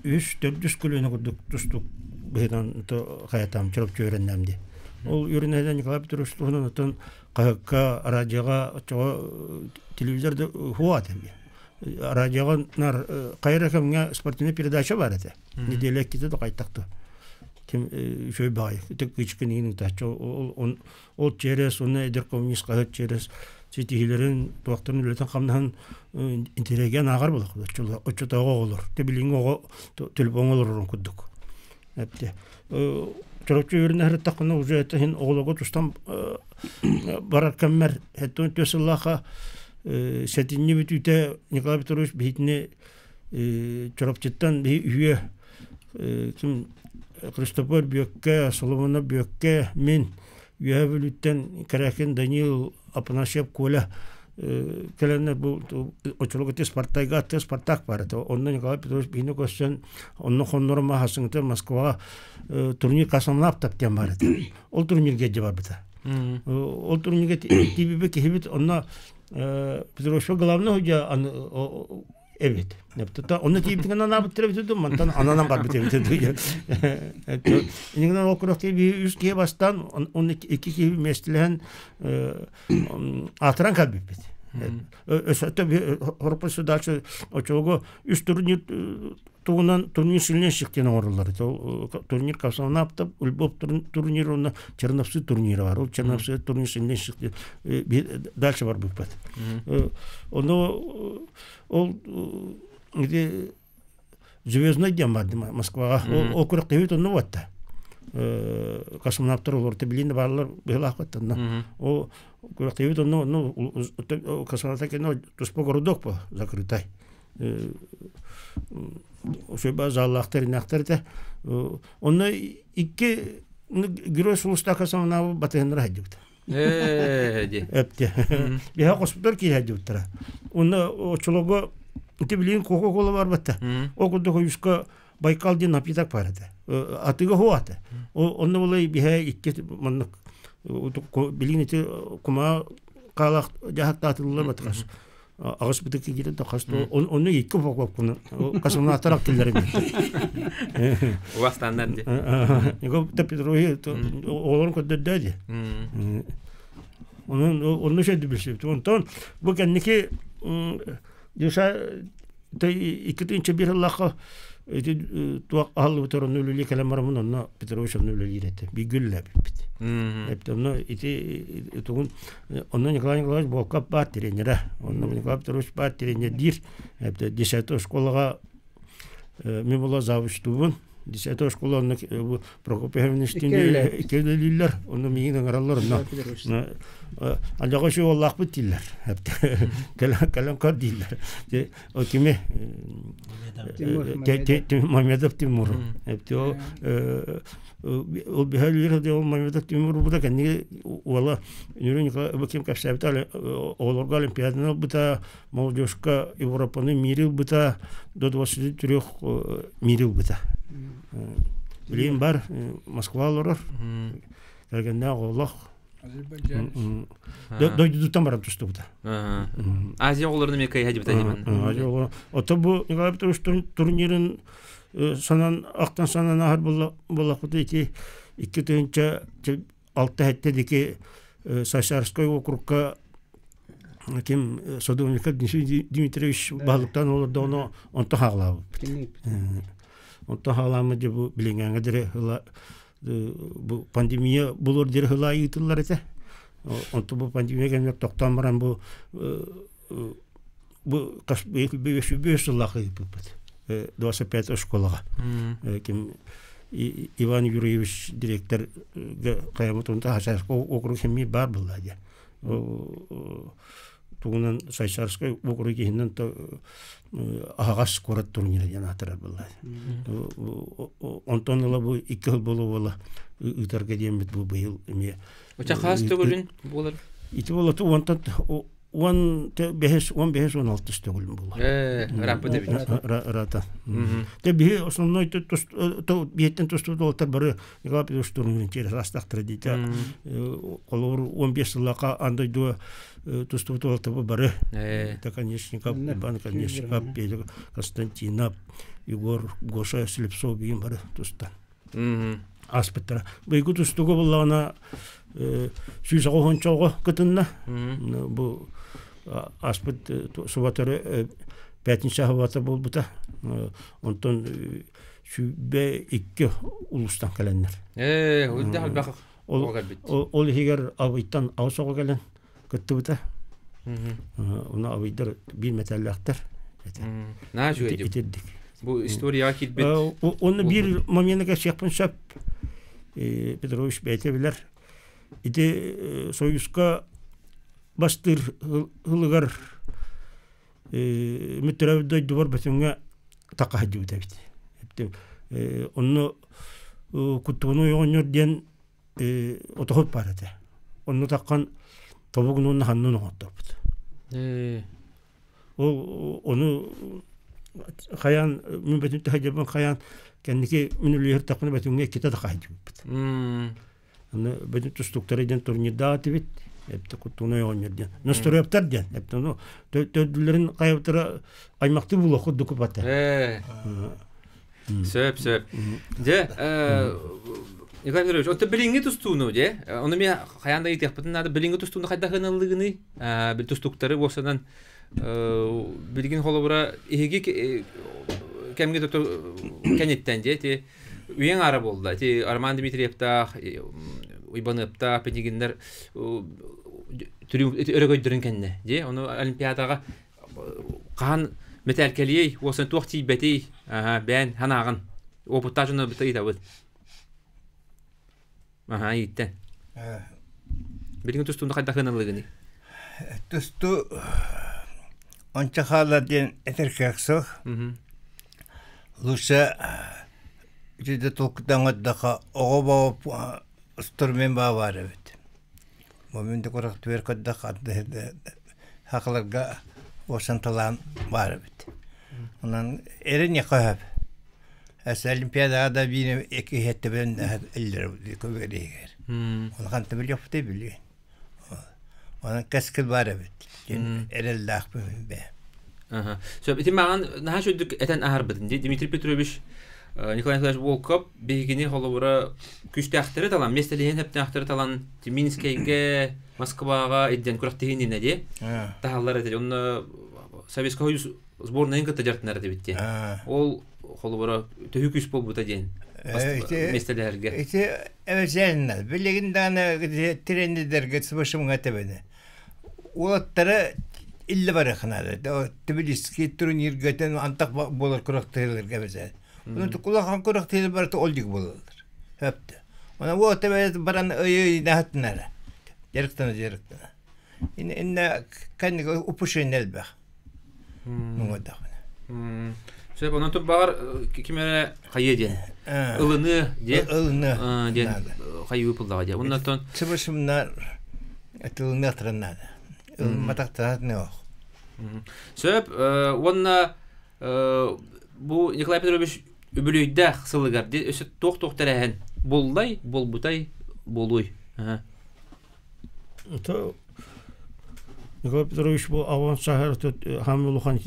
үс төрдүс көлүөнэ курдук тустук быһыытынан хайатаам чоропчу үөрэннэм дии. Ол үөрэнэһинэн Николай Петрович туһунан оттон хаһыакка, радиоҕа оччоҕо телевизор да хуа этэ. Радиоҕа нар хайа кэмҥэ спортивная передача бар этэ. Неделя иккитэ да хайтахты. Ким үчүгэй баҕайы. Ити кычкын иин ыытааччы. Ол через уонна эдэр коммунист хаһыат через ситиһиилэрин туохтарын үлэтин хамнаһын интеллигент ааҕар буолар оччотооҕу оҕолор те билиҥҥи оҕо телефоҥҥа олорорун курдук эпте чороччу үөрэнэ сырыттаххына уже это иһин оҕолорго тустан барар кэммэр хэттон түөс сыллаахха сэтинньи бүтүүтэ Николай Петрович биһитини Чурапчыттан биһи үһүө ким Христофор Бүөккэ, Соломонов Бүөккэ, мин Үөһээ Бүлүүттэн Кэрээкин Даниил Апанасьев Коля кэлэннэр бу оччолорго ити Спартайга аттыга Спартак баар этэ. Онно Николай Петрович биһини көрсөн, онно хоннорон маһасыҥыта Москваҕа турнир Космонавтов диэн баар этэ. Ол турнирга илдьэ барбыта. Ол турнирга тиийбиппит киһибит онно Петровичка главный судья эбит. Онно тиийбитин анаабыттар эбит дуу, мантан ананан барбыт эбит дуу. Инигинэн ол күрэхтии биһи үс киһи бастаан, он икки киһи миэстэлэһэн аатыран кэлбиппит. Өссө хорпус дальше очоого үс турнир тугунан турнир сильнейших диэн оҥороллор. Турнир космонавтов, Львов турнир уонна Черновцы турнира бар. Ол Черновцы турнир сильнейших дальше барбыппыт. Ону ол ити Звездный диэн бар Москваҕа. Ол күрэхтэһиибит онно буотта. Космонавтар олорто билин да бааллар быһылаахпыт онно. Ол күрэхтэһиибит онно онно космонавтар кэннэ туспа городок по закрытай. Шөбө заллаахтар иннахтар этэ. Онно икки герой сулустаах космонавы батыһыннара сылдьыбыта. Эпте. Биһа хоспутар киһи сылдьыбыттара. Онно оччолорго ити билигин Кока-Кола барбатта. Ол курдук ойуска Байкал диэн напиток бар этэ. Атыга хуата. Онно булай биһа икки маннык билигин ити кумаа хаалаах дьаһаттаатыллар батыгас. Аҕыс бытык киирэн да хас онно икки упаковканы космонавтар актыллар эбит. Убастаннар ди. Николай Петрович оҕолорун көрдөрдөө ди. Онон онно шөйдү билсибит. Онтон бу кэнники Дюша икки тыынча биир сыллаахха ити туох аһыллыбытар онно үлэлии кэлэн бараммын онно Петрович онно үлэлиир этэ. Бииргэ үлэлээбиппит. Эпте онно ити тугун онно Николай Николаевич Волков баар тренерэ. Онно Николай Петрович баар тренер диир. Эпте десятый школаҕа мин була завучтуубун. Десятый школа онно Прокопий Ивановичтыын үлэлииллэр. Онно миигин ыҥыраллар онно. Алдьархай үчүгэй уоллаахпыт дииллэр. Кэлэн көр дииллэр. Кими Мамедов Тимур. Ол биһэлиир ол Мамедов Тимур буда кэнниги уола Юрий Николаевич ким кэпсээбитэ оҕолорго олимпиаданы ылбыта, молодежка Европаны мири ылбыта, до 23 мири ылбыта. Билигин бар Москва олорор. Кэргэннээх оҕолох. Дойдутуттан баран тустубута. Азия оҕолорун эмиэ кыайа дьибитэ Азия оҕолорун. Ото бу Николай Петрович турнирын санан ахтан санан аһар буоллахпыт ити 2006 хэттэ дики Сайсарской округка ким Садовников Дмитриевич баһылыктан олордоҕуна онто хаалаабыппыт. Онто хаалааммыт дьэ бу билиҥҥээҥҥэ диэри бу пандемия булуор диэри сылаа ыытыллар этэ. Онтон бу пандемия кэмигэр тохтоон баран бу бу бөс сыллаах ыыппыппыт. 25 школаҕа. Ким Иван Юрьевич директор хайамыт онто округ химии баар буолла дии. Тугунан Сайсарскай округ иһинэн аһаҕас куорат турнира диэн аатырар буолла. Онтон ыла бу икки сыл буола-буола ыытарга диэммит бу быйыл эмиэ Оча хаас төгүлүн буолар. Ити буола онтон он бэһис он бэһис он алтыс төгүлүм буолар. Ырааппыт эбит. Ыраата. Те биһи основной биһиттен тустубут уолаттар бары Николай Петрович турнирын через астахтара диите. Холобур 15 сыллаха аан дойдуга тустубут уолаттар бары. Это Конечников, Иван Конечников, Петя Константинов, Егор Гоша Слепцов биин бары тустан. Аспыттара. Быйгы тустууга буллаҕына 190 кытынна. Бу аспыт субатары пятница хабата буолбута. Онтон 102 улуустан кэлэннэр. Ол иһигэр Абыйтан аҕыс оҕо кэлэн кыттыбыта. Оны абыйдар биир мэтээллээхтэр. Наа үчүгэй. Бу историяҕа киирбит. Оны биир момента кэпсиэхпин сөп. Петрович бэйэтэ билэр. Ити Союзка бастыыр ылыгар мүттөрөбүт дойдубар бөтүҥҥэ такка сылдьыбыт эбит. Онно куттууну оҕонньор диэн отоһут баар этэ. Онно таххан тобугун уонна ханнын оҥотторбут. Ол ону хайаан мин бөтүн таһдьабын хайаан кэнники мин үлүһэр тахпына бөтүҥҥэ иккитэ да хаһдьыбыппыт. Аны бөтүн тустуктары диэн турнирдаатыбит. Эпте куттуна оонньор диэн. Настроептар диэн. Эпте ну төрдүлэрин хайабытара аймакты булуох курдук бата. Сөп, сөп. Дьэ, Николай Петрович, оттон билиҥҥи тустууну, дьэ, ону эмиэ хайаан да ыйытыахпытын наада, билиҥҥи тустууну хайдах ыналлыгыный? Тустууктары уопсанан билигин холобура иһиги кэмҥэ кэнниттэн дьэ ити үйэҥ аара буолла. Ити Роман Дмитриевтаах, Уйбаныаптаах, Пенигиннэр өрөгөйдөрүн кэннэ, дьэ, ону Олимпиадаҕа хаһан мэтээлкэлиэй, уосан туох тиийбэтий, бээн санааҕын опыттаах дьону быта ыйытабыт. Аха, ииттэн. Билигин тустууну хайдах ыналыгыный? Тустуу онча хаалар диэн этэр кыах суох. Лучше итинтэ толкуйдаан көрдөххө оҕо боо инструмент баа баар эбит. Момент курах түөр көрдөх хакаларга уосан талаан баар эбит. Онон эрин хөп. Эс Олимпиадаҕа да биир икки иһэттибин иллэр көбүөригэр. Улахан билиэхпитий билиэн. Онон кэскил баар эбит. Эрэллээхпин бээ. Сөп, ити маған наһаа үчүгдүк этэн аһарбытын дии. Дмитрий Петрович Николай Николаевич Волков биһигини холобура күүстээхтэри талан, миэстэлиһин сөптөөхтөрү талан Минскэйгэ, Москваҕа илдьэн күрэхтэһиининэ дии таһаллар этэ. Онно Советский Союз сборнайын кытта дьарыктанар этибит диэн. Ол холобура төһүү күүс буолбута диэн миэстэлэһэргэ. Ити эбэсээннэ билигин даҕаны тренердэргэ свышымҥа тэбэни. Уолаттары иллэ барыахнаада. Тбилиски турнирга антах буолар күрэхтэһиилэргэ эбэсээн. Онон улахан күрэхтэһиилэр барыта ол диэки буолаллар. Хөптө. Онон уолаттар баран ый наһаттынара. Дьарыктана дьарыктана. Иннэ кэннигэ упущение элбэх. Муҥурдахпына. Сөп, онон баҕар ким эрэ хайыа диэн. Ылыныы диэн. Ылыныы. Диэн хайыы пыллаҕа диэн. Оннотон Сыбышымнар ылыныахтарын наада. Ылымматахтара ох. Сөп, уонна бу Николай Петрович үбүлүөйдээх сылыгар өссө туох-туох тэрээһин буллай, буолбутай, буолуой. Николай Петрович бу аван саһар хаамы улахан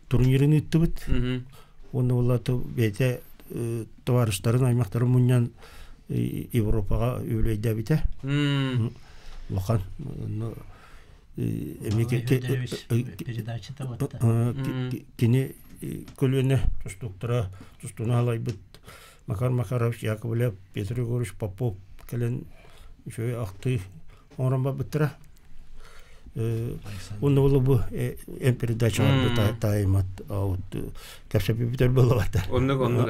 турнирын ыыттыбыт. Уонна буолла бэйэтэ товарищтарын аймактарын мунньан Европаҕа үбүлүөйдээбитэ. Улахан кини көлүөнэ тустууктара тустууну халайбыт Макар Макарович Яковлев, Петр Егорович Попов кэлэн үчүгэй ахтыы оҥорон барбыттара. Уонна ол бу эн передачаларда таайымат кэпсэппиппит өр буоллабаттар. Оннук оннук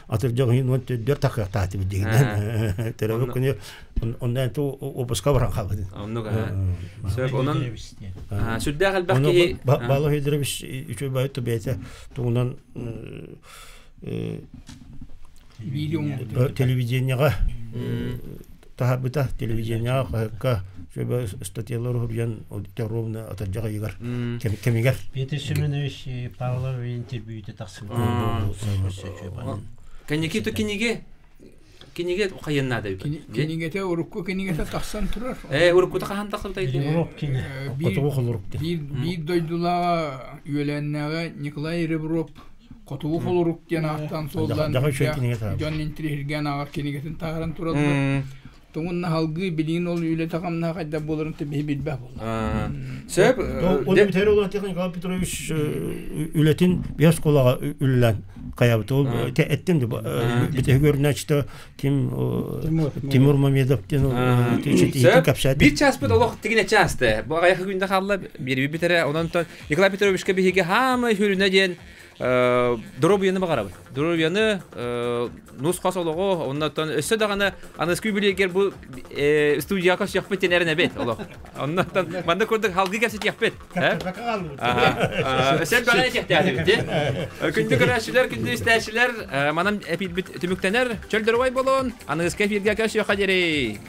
Атырдьах иһин уон төрдүөр такыахтаатыбыт дигинэн. Төрөбүт күнү онно ту опуска баран хаалбытын. Оннук Сөп онон сүрдээх элбэх киһи Баала Федорович үчүгэй баайы бэйэтэ тугунан телевидениеҕа таһаарбыта телевидениеҕа, хаһыакка сөбө статьялар уһуруйан ровно атырдьах ыйыгар кэмигэр. Петр Семенович Павлов интервьюта тахсыбыта. Кэнники то кинигэ кинигэ хайыннаада Кинигете урукку кинигете тахсан турар. Уруккута хаһан тахсыбыта Хотугу холорук диэн. Биир дойдулааҕа үөлээннээҕэ Николай Ребров Хотугу холорук диэн ааттаан суоллаан дьон интириэһиргээн ааҕар кинигэтин таһааран тураллар. Тугун наһалгыы билигин ол үлэтэ хамнаһа хайдах буоларын биһи билбэх буолла. Сөп. Ол бүтэр ол Николай Петрович үлэтин биэс оскуолаҕа үлэлээн хайабыт. Ол эттим бүтэһик көрүнээччитэ ким Тимур Мамедов диэн кэпсээти. Биир чааспыт олох тигинэ чаасты. Бу аҕыйах күндэ хаалла биэрби бүтэрэ. Онон Николай Петровичка биһиги хаамай хүрүнэ диэн доруобуйаны баҕарабыт. Доруобуйаны нус-хас олоҕу, оннотон өссө даҕаны аныскы юбилейгэр бу студияға көрсүөхпүт диэн эрэнэбит олох. Оннотон манна курдук халгыы кэпсэтиэхпит. Өссө бэҕэ этиэхтээхпит. Күндү көрөөччүлэр, күндү истээччилэр, манан эпиирбит түмүктэнэр. Чөл доруобай болун, аныгыскы эфиргэ көрсүөххэ диэри.